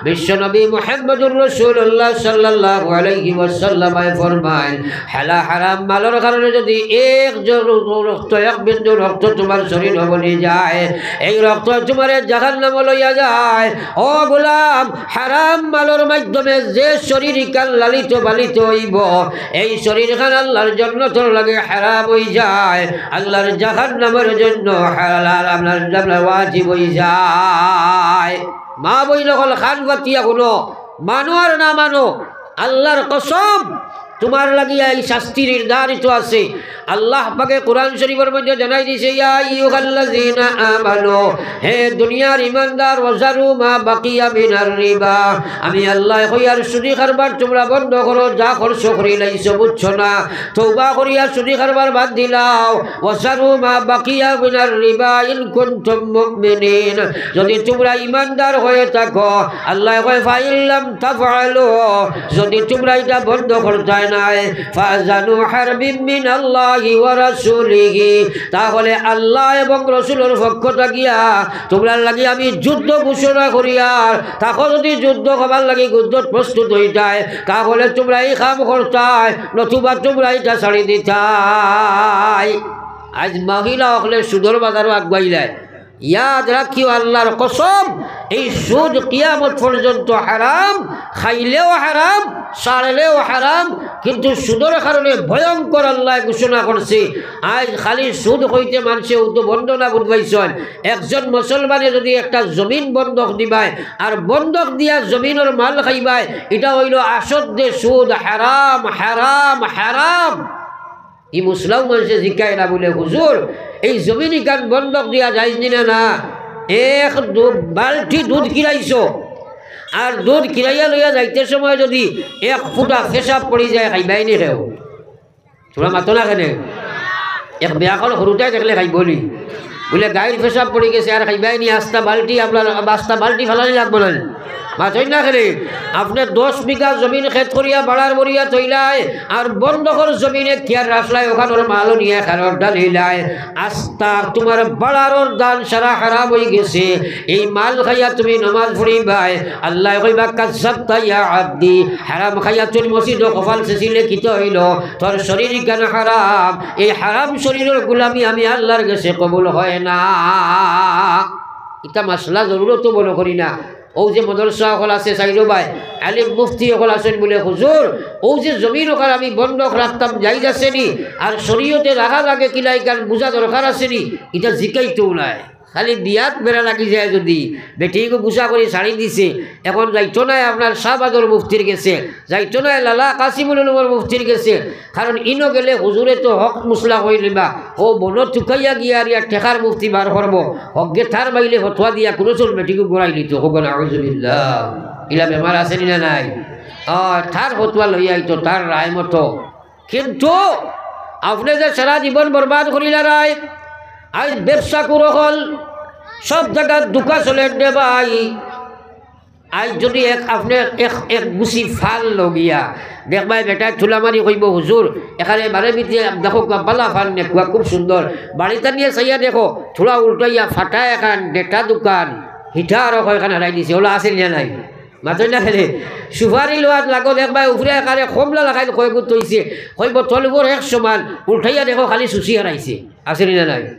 বিশ্বনবী মুহাম্মদুর রাসূলুল্লাহ সাল্লাল্লাহু আলাইহি ওয়াসাল্লামে ফরমাইন, হালা-, হারাম মালর কারণে যদি এক জর-, রক্ত, এক বিন্দু রক্ত তুমার শরীরো বলি যায়, এই রক্ত তুমারে জাহান্নামো লইয়া যায়। ও গোলাম, হারাম মালর মাধ্যমে যে শরীর ইখান লালিত পালিত অইবো, এই শরীর খান আল্লার জন্নতর লাগি হারাম অই যায়, আল্লার জাহান্নামর জন্য হালাল, আপনার, আপনার ওয়াজিব অই যায়। মা বইন অকল, খান পাতিয়া হুনো, মানো আর না মানো, আল্লার কসম, তুমার লাগিয়া এই শাস্তি নির্ধারিত আছে। আল্লাহ পাকে কোরআন শরীফর মধ্যে জানাই দিছে, ইয়া আইয়ুহাল্লাযীনা আমানু, হে দুনিয়ার ইমানদার, ওয়াযারু মা বাকিয়া মিনার রিবা, আমি আল্লায় কইয়ার সুদি কারবার তুমরা বন্ধ করো, যা করছো করিলাইছো, বুঝছো না? তওবা করিয়া সুদি কারবার বাদ দিলাও। ওয়াযারু মা বাকিয়া মিনার রিবা ইন কুনতুম মুমিনিন। যদি তুমরা ইমানদার হয়ে থাকো, আল্লায় কয়, ফাইন লাম তাফআলু, যদি তুমরা ইটা বন্ধ করতায় নায়, ফাজানু হারবিম মিনাল্লাহি ওয়া রাসূলিহি, তাহলে আল্লাহ এবং রসুলর পক্ষ থাকিয়া তুমরার লাগি আমি যুদ্ধ ঘোষণা করিয়ার। তাকো যদি যুদ্ধ করবার লাগি যুদ্ধত প্রস্তুত অইতায়, তাহলে তুমরা ই কাম করতায়, নতুবা তুমরা ইটা ছাড়ি দিতায়। আইজ মহিলা অকলে সুদর বাজারো আগুয়াইলায়, ইয়াদ রাখিও আল্লাহর কসম, এই সুদ কিয়ামত পর্যন্ত হারাম, খাইলেও হারাম, ছাড়লেও হারাম, কিন্তু সুদর কারণে ভয়ঙ্কর আল্লায় ঘোষণা করছে। আইজ খালি সুদ কইতে মানষে উতো বন্ধ না বুঝবাইছইন। একজন মুসলমানে যদি একটা জমিন বন্ধক দিবায় আর বন্ধক দিয়া জমিনর মাল খাইবায়, ইটা অইলো আসদ্দে সুদ, হারাম, হারাম, হারাম। ই মুসলাও মানষে জিকায় না বুলে, "হুজুর, এই জমিন ইখান বন্ধক দিয়া যাইজ নি না?" না, এক দু-, বালটি দুধ কিরাইছো, আর দুধ কিরাইয়া লইয়া যাইতে সময় যদি এক ফুটা পেশাব পড়ি যায়, খাইবায় নি কেউ? তুমরা মাতো না কেনে? এক বেআক্কল হুরুতায় দেখলে খাইবো নি? বুলে, "গাইর পেশাব পড়ি গেছে, আর খাইবায় নি?" আস্তা বালটি, আপনার আস্তা বালটি ফালানি লাগবো না নি? মাতইন না কেনে? আপনে দশ বিঘা জমিন খেত করিয়া বাড়ার মরিয়া থইলায়, আর বন্ধকর জমিনে কিয়ার রাখলায়, ওখানর মালও নিয়া খারর ডালিলায়। আস্তা তুমার বাড়ারর ধান সারা হারাম অইগেছে। এই মাল খাইয়া তুমি নমাজ পড়িবায়, আল্লায় কইবা, "কাজ্জাবতা ইয়া আবদি, হারাম খাইয়া তুই মসজিদো কপাল ছেছিলে কিতা অইলো? তোর শরীর ইখান হারাম, এই হারাম শরীরর গুলামি আমি আল্লার গেছে কবুল হয় না।" ইতা মাসলা জরুরতও মনো করি না। অউ যে মাদ্রাসা অকল আছে, চাইরো বায় আলিম মুফতি অকল আছইন বুলে, "হুজুর, অউ যে জমিন অখান আমি বন্ধক রাখতাম, জাইজ আছে নি? আর শরীয়তে রাখা লাগে কিলা, ইখান বুঝা দরকার আছে নি?" ইতা জিকাইতও নায়। খালি বিয়াত বেড়া লাগি যায় যদি, বেটিগু গুছা করি ছাড়ি দিছে, এখন যাইতো নায় আপনার শাহবাজর মুফতির গেছে, যাইতো নায় লালা কাসিমুল উলুমর মুফতির গেছে, কারণ ইনো গেলে হুজুরে তো হক মুসলা কইলিবা, অউ বনো তুকাইয়া গিয়া আর ইয়া ঠেকার মুফতি বার করবো, হকগে তার বাইলে ফতোয়া দিয়া কুনু চুর বেটিগু গড়াই নিতো, কউক্কা নাউজুবিল্লাহ। ইলা বেমার আছে নি না নাই? আ, তার ফতোয়া লইয়া আইতো, তার রায় মতো। কিন্তু আপনে যে সারা জীবন বরবাদ করিলাইরা, আইজ ব্যবসা কুরু অকল, সব জাগাত দুকা চলের রে ভাই। আইজ যদি এক, আপনে এক, এক গুছি ফাল লগিয়া দেখবায়, বেটায় তুলা মারি কইবো, "হুজুর, এখানে বারে ভিতরে দেখো, বালা ফাল নেকুয়া, খুব সুন্দর।" বাড়িত আনিয়া চাইয়া দেখো, থুড়া উল্টাইয়া ফাটা এখান ডেটা দুকান, হিটা আরো কয়খান হারাই দিছে, অলা আছে নি না নাই? মাতইন না কেনে? সুপারি লওয়াত লাগো, দেখবায় উপরে এখানে কমলা লাখাইল কয়গুত থইছে, কইবো, "তলবর এক সমান", উল্টাইয়া দেখো, খালি সুসি হারাইছে, আছে নি না নাই?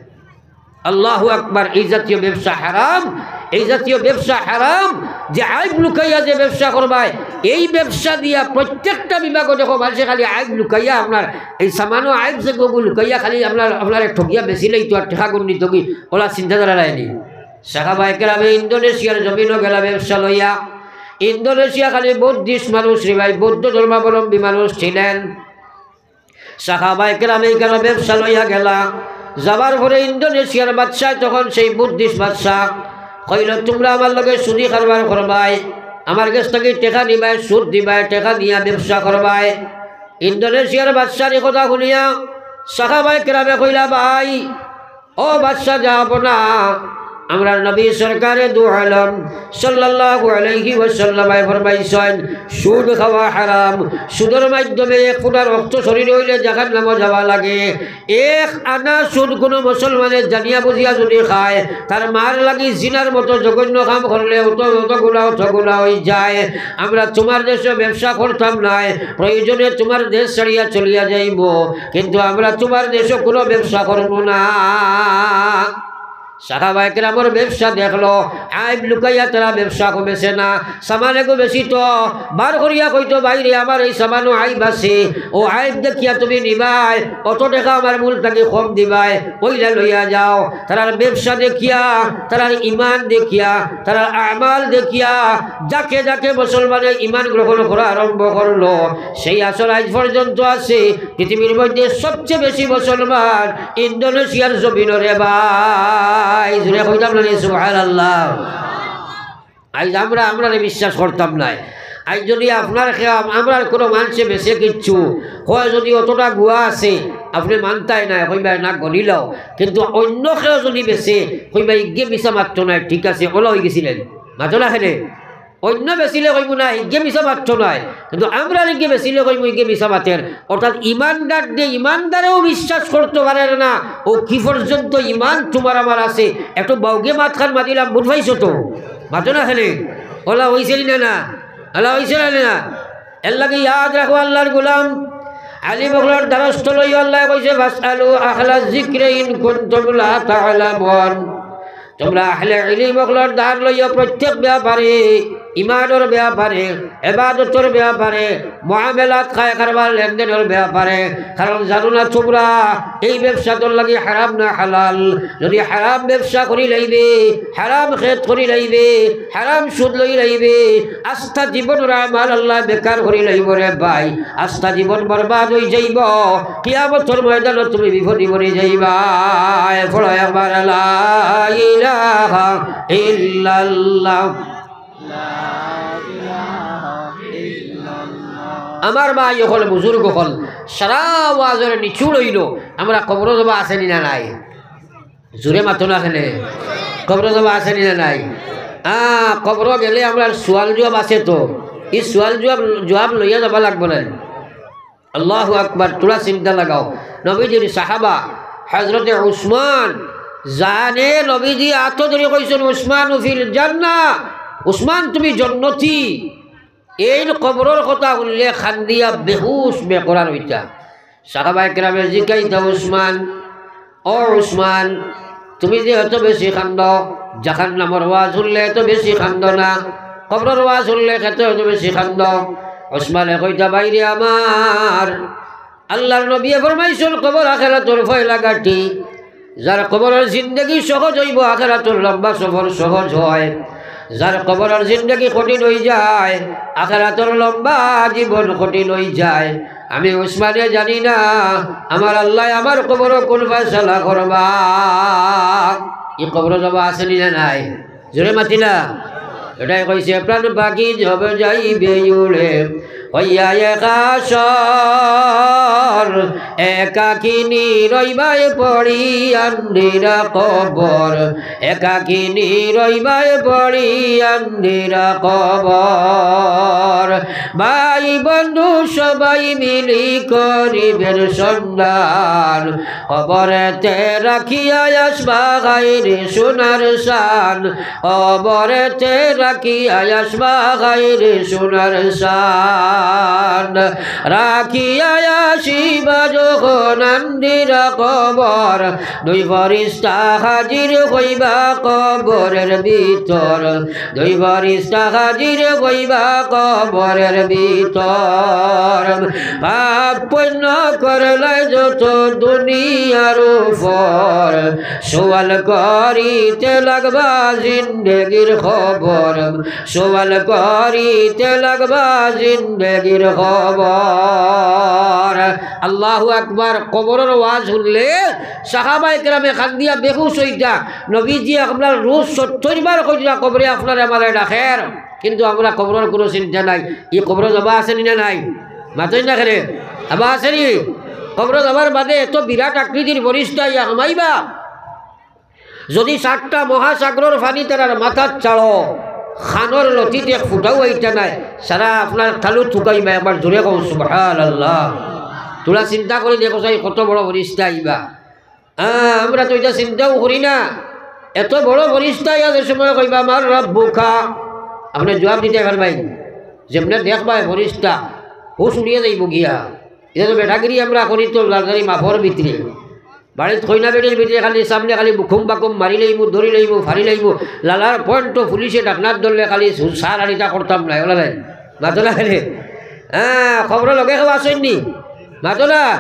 আল্লাহু আকবার, এই জাতীয় ব্যবসা হারাম, এই জাতীয় ব্যবসা হারাম। যে আইব লুকাইয়া যে ব্যবসা করবায়, এই ব্যবসা দিয়া প্রত্যেকটা বিভাগো দেখো, মানষে খালি আইব লুকাইয়া, আপনার এই সামান্য আইব যেগু লুকাইয়া খালি আপনার, আপনারে ঠগিয়া বেচিলাইতো আর টেকা গুণ নিতোগি, অলা চিন্তাধারা লাইনি। সাহাবায়ে কেরামে ইন্দোনেশিয়ার জমিনো গেলা ব্যবসা লইয়া। ইন্দোনেশিয়া খালি বুদ্ধিস্ট মানুষ রে ভাই, বৌদ্ধ ধর্মাবলম্বী মানুষ ছিলেন। সাহাবায়ে কেরাম ইখানো ব্যবসা লইয়া গেলা। যাবার পরে ইন্দোনেশিয়ার বাদশায় তখন সেই বুদ্ধিস্ট বাদশা কইলো, "তুমরা আমার লগে সুদি কারবার করবায়, আমার গেছ থাকি টেকা নিবায়, সুদ দিবায়, টেকা নিয়া ব্যবসা করবায়।" ইন্দোনেশিয়ার বাদশার ই কথা হুনিয়া সাহাবায়ে কেরামে কইলা, "ভাই, ও বাদশা, যাইবা না।" আমরার নবী সরকারে দু আলম সাল্লাল্লাহু আলাইহি ওয়াসাল্লামে ফরমাইছইন, সুদ খাওয়া হারাম। সুদর মাধ্যমে এক ফুটা রক্ত শরীরে অইলে জাহান্নামো যাওয়া লাগে। এক আনা সুদ কুনু মুসলমানে জানিয়া বুঝিয়া যদি খায়, তার মার লাগি জিনার মতো জঘন্য কাম করলে অত, অত গুনা, অত গুনা অইযায়। আমরা তুমার দেশো ব্যবসা করতাম নায়, প্রয়োজনে তুমার দেশ ছাড়িয়া চলিয়া যাইমু, কিন্তু আমরা তুমার দেশো কুনু ব্যবসা করমু না। সাহাবায়ে কেরামর ব্যবসা দেখলো, আইব লুকাইয়া তারা ব্যবসা কমেছে না। সামানে গো বেশি তো বার করিয়া কইতো, "ভাইরে, আমার এই সামানো আইব আছে, অউ আইব দেখিয়া তুমি নিবায়, অত টেকা আমার মূল থাকি কম দিবায়, অইলা লইয়া যাও।" তারার ব্যবসা দেখিয়া, তারার ইমান দেখিয়া, তারার আমাল দেখিয়া যাকে যাকে মুসলমানে ইমান গ্রহণ করা আরম্ভ করলো, সেই আসর আইজ পর্যন্ত আছে। পৃথিবীর মধ্যে সবচেয়ে বেশি মুসলমান ইন্দোনেশিয়ার জমিনো রে ভাই। জোরে কইতাম না নি, সুবহানাল্লাহ। আইজ আমরা, আমরারে বিশ্বাস করতাম নায়। আইজ যদি আপনার কেউ, আমরার কুনু মানষে বেচে কিচ্ছু, কয় যদি অতটা গুয়া আছে, আপনে মানতায় নায়, কইবায় না গনিলাও। কিন্তু অইন্য কেউ যদি বেচে, কইবায় ইগে মিছা মাততো নায়, ঠিক আছে, অলা অইগেছিলেন। মাতো না কেনে? অইন্য বেচিলে কইমু না, ইগে মিছা মাততো নায়, কিন্তু আমরার ইগে বেচিলে কইমু, ইগে মিছা মাতের। অর্থাৎ ইমানদার দে ইমানদারেও বিশ্বাস করতো পারের না, অউ কি পর্যন্ত ইমান তুমার আমার আছে। একটু বাউগে মাতখান মাতিলাম, বুঝ পাইছো তো? মাতো না কেনে? অলা অইছে নি না না? অলা অইছে না না? এরলাগি ইয়াদ রাখো আল্লার গোলাম, আলিম অকলর দ্বারস্থ লইও। আল্লায় কইছে, "ফাসআলু আহলা যিকরি ইন কুনতুম লা তা'লামুন।" তুমরা আহলে ইলিম অকলর ধার লইও প্রত্যেক ব্যাপারে, ইমানর ব্যাপারে, ইবাদতর ব্যাপারে, মুআমালাত, খায় কারবার, লেনদেনর ব্যাপারে। কারণ জানো না তুমরা এই ব্যবসা তোর লাগি হারাম না হালাল? যদি হারাম ব্যবসা করি লাইবে, হারাম খেত করি লাইবে, হারাম সুদ লই লাইবে, আস্তা জীবনর আমাল আল্লায় বেকার করি লাইবো রে ভাই, আস্তা জীবন বরবাদ অই যাইবো। কিয়ামতর ময়দানো তুমি বিপদি পড়ি যাইবায়। পড়ো একবার, লা ইলাহা ইল্লাল্লাহ। আমার ভাই অকল, বুজুর্গ অকল, সারা ওয়াজর নিচুড় অইলো, আমরা কবরো যাবা আছে নি না নাই? জোরে মাতো না কেনে? কবরো যাবা আছে নি না নাই? আ, কবরো গেলে আমরার সওয়াল জুয়াব আছে তো। ই সওয়াল জুয়াব, জুয়াব লইয়া যাবা লাগবো না। আল্লাহু আকবার, থুড়া চিন্তা লাগাও। নবীজির সাহাবা হযরতে উসমান, জানে নবীজি আতো ধরি কইছইন, "উসমান ফিল জান্নাহ, উসমান তুমি জন্নতি।" এইন কবরর কথা হুনলে কান্দিয়া বেহুশ বেকরার অইতা। সাহাবায়ে কেরামে জিকাইতা, "উসমান, ও উসমান, তুমি যে এত বেশি কান্দো, জাহান্নামর ওয়াজ হুনলে এত বেশি কান্দো না, কবরর ওয়াজ হুনলে এত, এত বেশি কান্দো?" উসমানে কইতা, "ভাইরে আমার, আল্লাহর নবীয়ে ফরমাইছইন, কবর আখেরাতর পয়লা ঘাটি। যার কবরর জিন্দেগি সহজ অইবো, আখেরাতর লম্বা সফর সহজ হয়। যার কবরর জিন্দেগি কঠিন অই যায়, আখেরাতর লম্বা জীবন কঠিন অই যায়। আমি উসমানে জানি না আমার আল্লায় আমার কবরো কুন ফয়সালা করবা।" ই কবরো যাবা আছে নি না নাই? জোরে মাতি না। এটাই কইছে, "প্রাণ পাখি যবে যাইবে উড়ে, হইয়া একাশর, একাকিনী রইবায় পড়ি আন্দিরা কবর, একাকিনী রইবায় পড়ি আন্দিরা কবর। ভাই বন্ধু সবাই মিলি করিবেন সন্ধান, কবরেতে রাখিয়া আসবা গাইরে সোনার শান, কবরেতে রাখিয়া আসবা গাইরে সোনার শান। রাখিয়া আসিবা যখন আন্দিরা কবর, দুই ফরিস্তা হাজির হইবা কবরের ভিতর, দুই ফরিস্তা হাজির হইবা কবরের ভিতর। পাপ পুণ্য করলে যত দুনিয়ার উপর, সওয়াল করিতে লাগবা জিন্দেগির খবর, সওয়াল করিতে লাগবা জিন্দেগির খবর।" আল্লাহু আকবার। কবরর ওয়াজ হুনলে সাহাবায়ে কেরামে কান্দিয়া বেহুশ অইতা। নবীজি আপনার রোজ সত্তর বার কইরা কবরে আপনারে আমারে ডাকের, কিন্তু আমরা কবরর কুনু চিন্তা নাই। ই কবরো যাবা আছে নি না নাই? মাতইন না কেনে? যাবা আছে নি? কবরো যাবার বাদে এত বিরাট আকৃতির ফরিস্তা আইয়া হামাইবা। যদি সাতটা মহাসাগরর পানি তারার মাথাত ছাড়ো, কানর লতিত এক ফুটাও আইতা নায়। সারা আপনার তালু থুকাইবা। একবার জোরে কও, সুবহানাল্লাহ। থুড়া চিন্তা করি দেখো চাই, কত বড় ফরিস্তা আইবা। আ, আমরা তো ইটা চিন্তাও করি না। এত বড় ফরিস্তা আইয়া যে সময় কইবা, "মান রাব্বুকা?" আপনে জুয়াব দিতায় পারবায় নি? যেমনে দেখবায় ফরিস্তা, হুশ উড়িয়া যাইবো গিয়া। ইটা তো বেটাগিরি আমরা করি, তো লালগাড়ি মাফর ভিতরে। বাড়িত কইনা বেটির ভিতরে খালি সামনে খালি বুকুম বাকুম মারি লাইমু, ধরি লাইমু, ফাড়ি লাইমু। লালার পয়েন্ট তো পুলিশে ডাকনাত ধরলে খালি সু-, সার আর ইটা করতাম নায়, ওলা নায়। মাতো না কেনে? হ্যাঁ, কবরর লগে কেউ আছইন নি? মাতো না।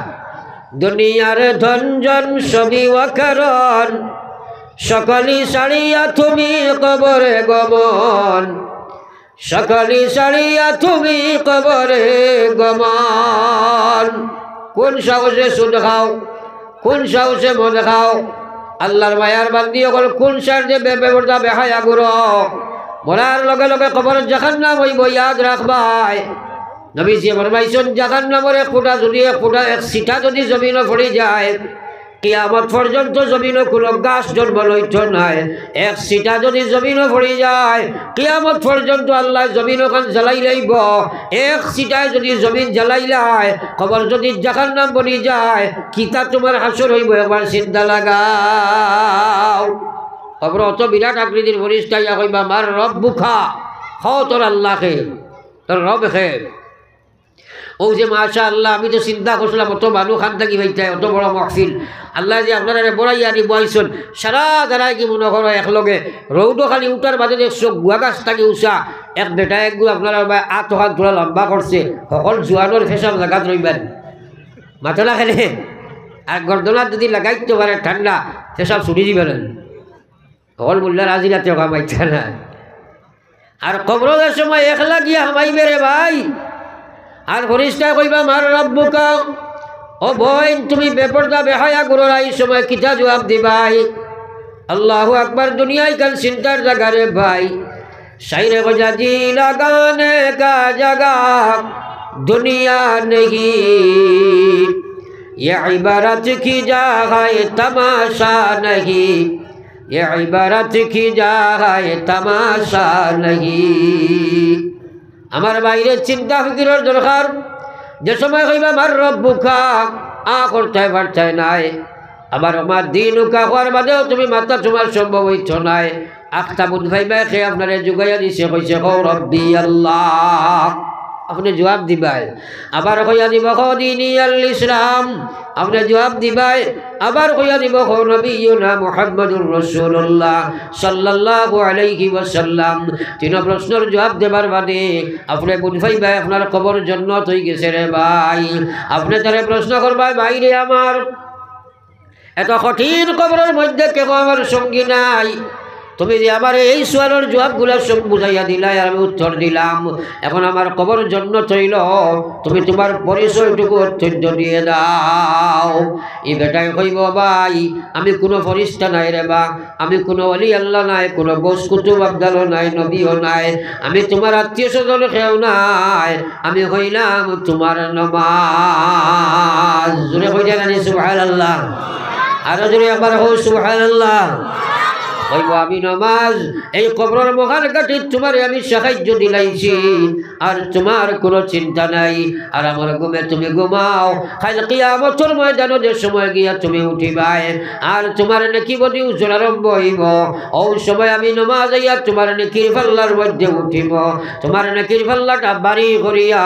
দুনিয়ার ধন জন সবই অকারণ, সকলি ছাড়িয়া তুমি কবরে গমন। সকলি ছাড়িয়া তুমি কবরে গমন। কুন সাহসে সুদ খাও, কুন সাহসে মদ খাও? আল্লাহর মায়ার বান্দি অকল, কুন সাহসে বে-, বেপর্দা বেহায়া ঘুরো? মরার লগে লগে কবর জাহান্নাম অইবো, ইয়াদ রাখবায়। নবীজিয়ে ফরমাইছইন, জাহান্নামর এক ফুটা যদি, এক ফুটা, এক ছিটা যদি জমিনো পড়ি যায়, কিয়ামত পর্যন্ত জমিনো কুনু গাছ জন্ম লইতো নায়। এক ছিটা যদি জমিনো পড়ি যায়, কিয়ামত পর্যন্ত আল্লায় জমিন অখান জ্বালাই লাইবো। এক ছিটায় যদি জমিন জ্বালাইলায়, কবর যদি জাহান্নাম বনি যায়, কিতা তুমার হাশর অইবো, একবার চিন্তা লাগাও। কবরো অত বিরাট আকৃতির ফরিস্তা আইয়া কইবা, "মান রাব্বুকা?" কও, "তোর আল্লাহ কে, তোর রব কে?" ও যে মাশাআল্লাহ, আমি তো চিন্তা করছিলাম অত মানুষ খান থাকি পাইতায়, অত বড় মাহফিল। আল্লায় যে আপনারারে বড়াইয়া আনি বওয়াইছইন, সারা যারায় কি মনো করো একলগে, রৌদো খালি উঠার বাদে দেখছো গুয়া গাছ থাকি উষা, এক বেটায় একগু আপনারার বায় আত অখান থুড়া লম্বা করছে, হকল জুয়ানর পেশাব জাগাত রইবার। মাতো না কেনে? আর গর্দনাত যদি লাগাইতো পারে ঠান্ডা, পেশাব ছুটি দিবার। হকল মোল্লার হাজিরাতে অখান মাইতা না। আর কবরো যে সময় একলা গিয়া হামাইবে রে ভাই, আর ফিরিস্তায় কইবা, "মান রাব্বুকা?" ও বইন, তুমি বেপর্দা বেহায়া গুরুরা এই সময় কিতা জুয়াব দিবায়? আল্লাহু আকবার, দুনিয়া ইখান চিন্তার জাগা রে ভাই। শাইরে কইলা, "জি লাগানে কা জাগা দুনিয়া নেহি, ইয়ে ইবারত কি জা হায় তামাশা নেহি।" ইয়ে ইবারত কি জা হায় তামাশা নেহি। আমার ভাইরে চিন্তা ফিকিরর দরকার। যে সময় কইবা, "মান রাব্বুকা?" আ করতায় পারতায় নায়। আবার, "ওমা দীনুকা?" কওয়ার বাদেও তুমি মাতা তুমার সম্ভব অইতো নায়। আখতা বুঝ পাইবায় কে আপনারে জুগাইয়া দিছে, কইছে, "কও রব্বি আল্লাহ।" আপনে জুয়াব দিবায়। আবার কইয়া দিবো, "কও দীনি আল ইসলাম।" আপনে জুয়াব দিবায়। আবার কইয়া দিবো, "কও নবিয়ুনা মুহাম্মাদুর রাসূলুল্লাহ সাল্লাল্লাহু আলাইহি ওয়াসাল্লাম।" তিনো প্রশ্নর জুয়াব দেবার বাদে আপনে বুঝ পাইবায় আপনার কবর জন্নত অইগেছে রে ভাই। আপনে তারে প্রশ্ন করবায়, "ভাইরে আমার, এত কঠিন কবরর মধ্যে কেউ আমার সঙ্গী নাই। তুমি যে আমারে এই সুয়ালর জুয়াবগুলা সব বুঝাইয়া দিলায় আর আমি উত্তর দিলাম, এখন আমার কবর জন্নত অইলো, তুমি তুমার পরিচয়টুকু অত্যন্ত দিয়া দাও।" ই বেটায় কইবো, "ভাই, আমি কুনু ফিরিস্তা নায় রে বা, আমি কুনু ওলি আল্লাহ নায়, কুনু গউস কুতুব আবদালও নায়, নবীও নায়, আমি তুমার আত্মীয় স্বজন কেউ নায়, আমি অইলাম তুমার নমাজ।" জোরে কইতা নানি সুবহানাল্লাহ? আরো জোরে একবার কও সুবহানাল্লাহ। কইবো, "আমি নমাজ।" এই কবরর মহান ঘাটিত তুমারে আমি সাহায্য দিলাইছি, আর তুমার কুনু চিন্তা নাই, আরামর ঘুমে তুমি ঘুমাও। কাইল কিয়ামতর ময়দানো যে সময় গিয়া তুমি উঠিবায়, আর তুমার নেকি বদি উজন আরম্ভ অইবো, অউ সময় আমি নমাজ আইয়া তুমার নেকির পাল্লার মধ্যে উঠিমু। তুমার নেকির পাল্লাটা ভারি করিয়া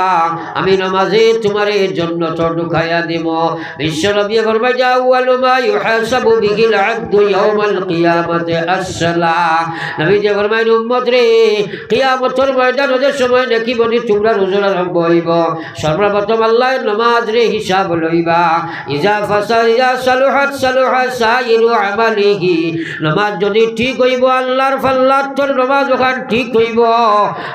আমি নমাজে তুমারে জন্নতো ঢুকাইয়া দিমু। বিশ্বনবীয়ে ফরমাইন যে, "আউয়ালু মা ইউহাসাবু বিহিল আবদু ইয়াউমাল কিয়ামাতি আসসালাহ।" নবীজিয়ে ফরমাইন, "উম্মতরে, কিয়ামতর ময়দানো যে সময় নেকি বদি তুমরার উজন আরম্ভ অইবো, সর্বপ্রথম আল্লায় নমাজরে হিসাব লইবা।" ইজা ফাসা-, ইজা সালুহাত সালুহা সাইরু আমালিহি। নমাজ যুদি ঠিক অইবো, আল্লার পাল্লাত তোর নমাজ অখান ঠিক অইবো।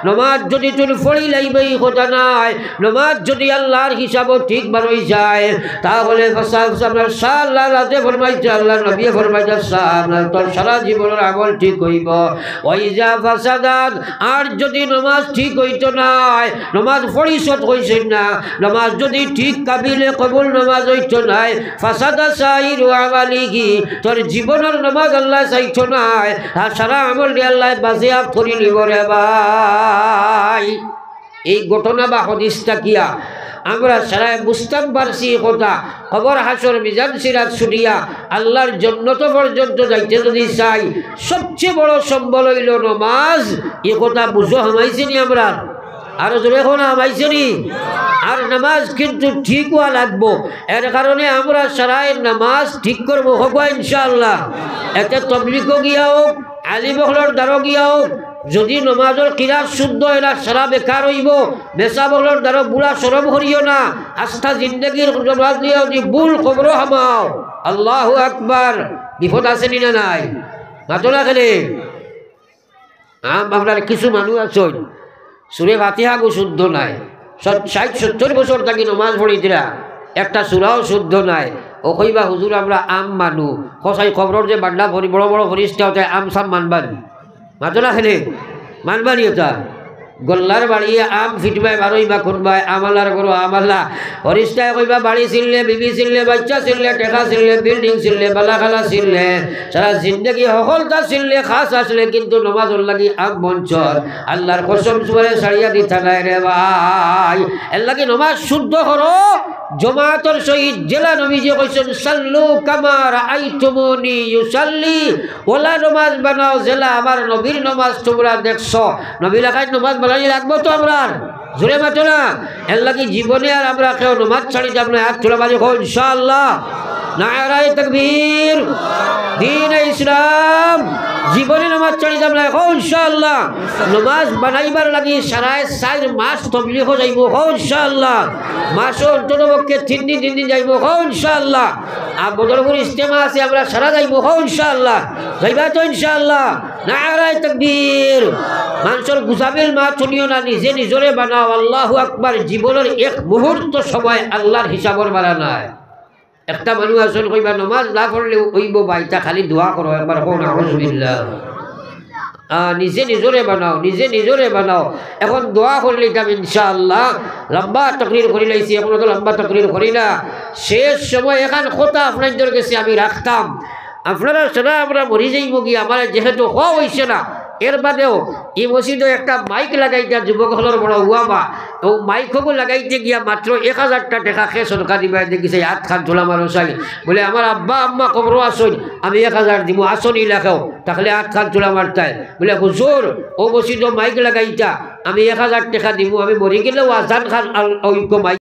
নমাজ যুদি তুই পড়িলাইবে ই কথা নায়, নমাজ যুদি আল্লার হিসাবো ঠিক বারই যায়, তাহলে ফাসা-, ফাসা-, আল্লার রাতে ফরমাইছে, আল্লার নবীয়ে ফরমাইছে, সা-, তোর সারা জীবনর আমল ঠিক অইবো। ওয়াইজা ফাসাদাত, আর যুদি নমাজ ঠিক অইতো নায়, নমাজ পরিশোধ অইছে না, নমাজ যুদি ঠিক কাবিলে কবুল নমাজ অইতো নায়, ফাসাদা সাইরু আমালিহি, তোর জীবনর নমাজ আল্লায় চাইতো নায়, আর সারা আমলরে আল্লায় বাজেয়াপ্ত করি নিবো রে ভাই। এই ঘটনা বা হাদিস থাকিয়া আমরা সারায় বুঝতাম পারছি ই কথা, কবর হাশর মিজান সিরাত ছুটিয়া আল্লার জন্নত পর্যন্ত যাইতে যুদি চাই, সবচেয়ে বড় সম্বল অইলো নমাজ। ই কথা বুঝো হামাইছে নি আমরার? আরো জোরে কও না, হামাইছে নি? আর নমাজ কিন্তু ঠিক অওয়া লাগবো। এর কারণে আমরা সারায় নমাজ ঠিক করমু, কউক্কা ইনশাআল্লাহ। এতে তবলিগো গিয়া অউক, আলিম অকলর দ্বারো গিয়া অউক, যুদি নমাজর কিরাত শুদ্ধ অয় না, সারা বেকার অইবো। মেসাব অকলর দ্বারো বুড়া শরম করিও না। আস্তা জিন্দেগির নমাজ লইয়া যুদি ভুল কবরো হামাও, আল্লাহু আকবার, বিপদ আছে নি না নাই? মাতো না কেনে? আম-, আপনার কিছু মানুষ আছইন, সুরে ফাতিহাগু শুদ্ধ নায়, সত-, ষাইট সত্তইর বছর থাকি নমাজ পড়িতরা, একটা সুরাও শুদ্ধ নায়। অউ কইবা, "হুজুর, আমরা আম মানুষ।" কছাই কবরর যে বান্ডা ফরি-, বড় বড় ফিরিস্তা অতায় আম সাম মানবা নি? মাতো না কেনে? মানবা নি অতা? গল্লার বাড়িয়ে আম ফিটবায় বারইবা কুনবায়, আমআলার ঘরো আমআলা। ফিরিস্তায় কইবা, "বাড়ি ছিনলে, বিবি ছিনলে, বাইচ্চা ছিনলে, টেকা ছিনলে, বিল্ডিং ছিনলে, বালাখালা ছিনলে, সারা জিন্দেগি হকলতা ছিনলে, খাছ আছলে, কিন্তু নমাজর লাগি আম বনছর। আল্লার কসম, তুমারে ছাড়িয়া দিতা নায় রে ভাই।" এরলাগি নমাজ শুদ্ধ করো, জমাতর সহিত, যেলা নবীজিয়ে কইছইন, "সাল্লু কামা রাআইতুমুনি উসাল্লি।" অলা নমাজ বানাও, যেলা আমার নবীর নমাজ তুমরা দেখছো। নবীর লাখান নমাজ বানানি লাগবো তো আমরার? জোরে মাতো না। এর লাগি জীবনে আর আমরা কেউ নমাজ ছাড়ি যাইতাম না। আত তুলা বাড়ি কও ইনশাআল্লাহ। নারায়ে তাকবীর। দ্বীনে ইসলাম। জীবনে নমাজ ছাড়ি যাইতাম না। কও ইনশাআল্লাহ। নমাজ বানাইবার লাগি সাড়ে চাইর মাস তবলিগো যাইমু। কও ইনশাআল্লাহ। মাসো অন্তত পক্ষে তিন দিন, তিন দিন যাইমু। কও ইনশাআল্লাহ। আর বদরপুর ইজতেমা আছে, আমরা সারা যাইমু। কও ইনশাআল্লাহ। যাইবা তো ইনশাআল্লাহ। নারায়ে তাকবীর। মানষর গুজামিল মাত হুনিও না, নিজে নিজরে বানাও। আল্লাহু আকবার। জীবনর এক মুহূর্ত সময় আল্লাহর হিসাবর বালা নাই। একটা মানুষ আছইন কইবা, "নমাজ না পড়লে অইবো বা, ইতা খালি দোয়া করো।" একবার কও না, আউযুবিল্লাহ। আহ, নিজে নিজরে বানাও, নিজে নিজরে বানাও। এখন দোয়া করিলিতাম ইনশাআল্লাহ। লম্বা তকরির করিলাইছি, এখন অত লম্বা তকরির করি না। শেষ সময় এখান কথা আপনাইনতর গেছে আমি রাখতাম। আপনারা সারা আমরা মরি যাইমু গিয়া, আমারে যেহেতু কওয়া অইছে না, এর বাদেও ই মসজিদো একটা মাইক লাগাইতা যুবক অকলর বড় অওয়াজ, অউ মাইকগু লাগাইতে গিয়া মাত্র এক হাজারটা টেকা কে সদকা দিবা, দেখি চাই আত খান তুলা মারো চাই। বলে, "আমার আব্বা আম্মা কবরো আছইন, আমি এক হাজার দিমু, আছইন ইলাকাও, থাকলে আত খান তুলা মারতায়।" বলে, "হুজুর, অউ মসজিদো মাইক লাগাইতা, আমি এক হাজার টেকা দিমু, আমি মরি গেলেও আজান খান আল-, অউ মাইক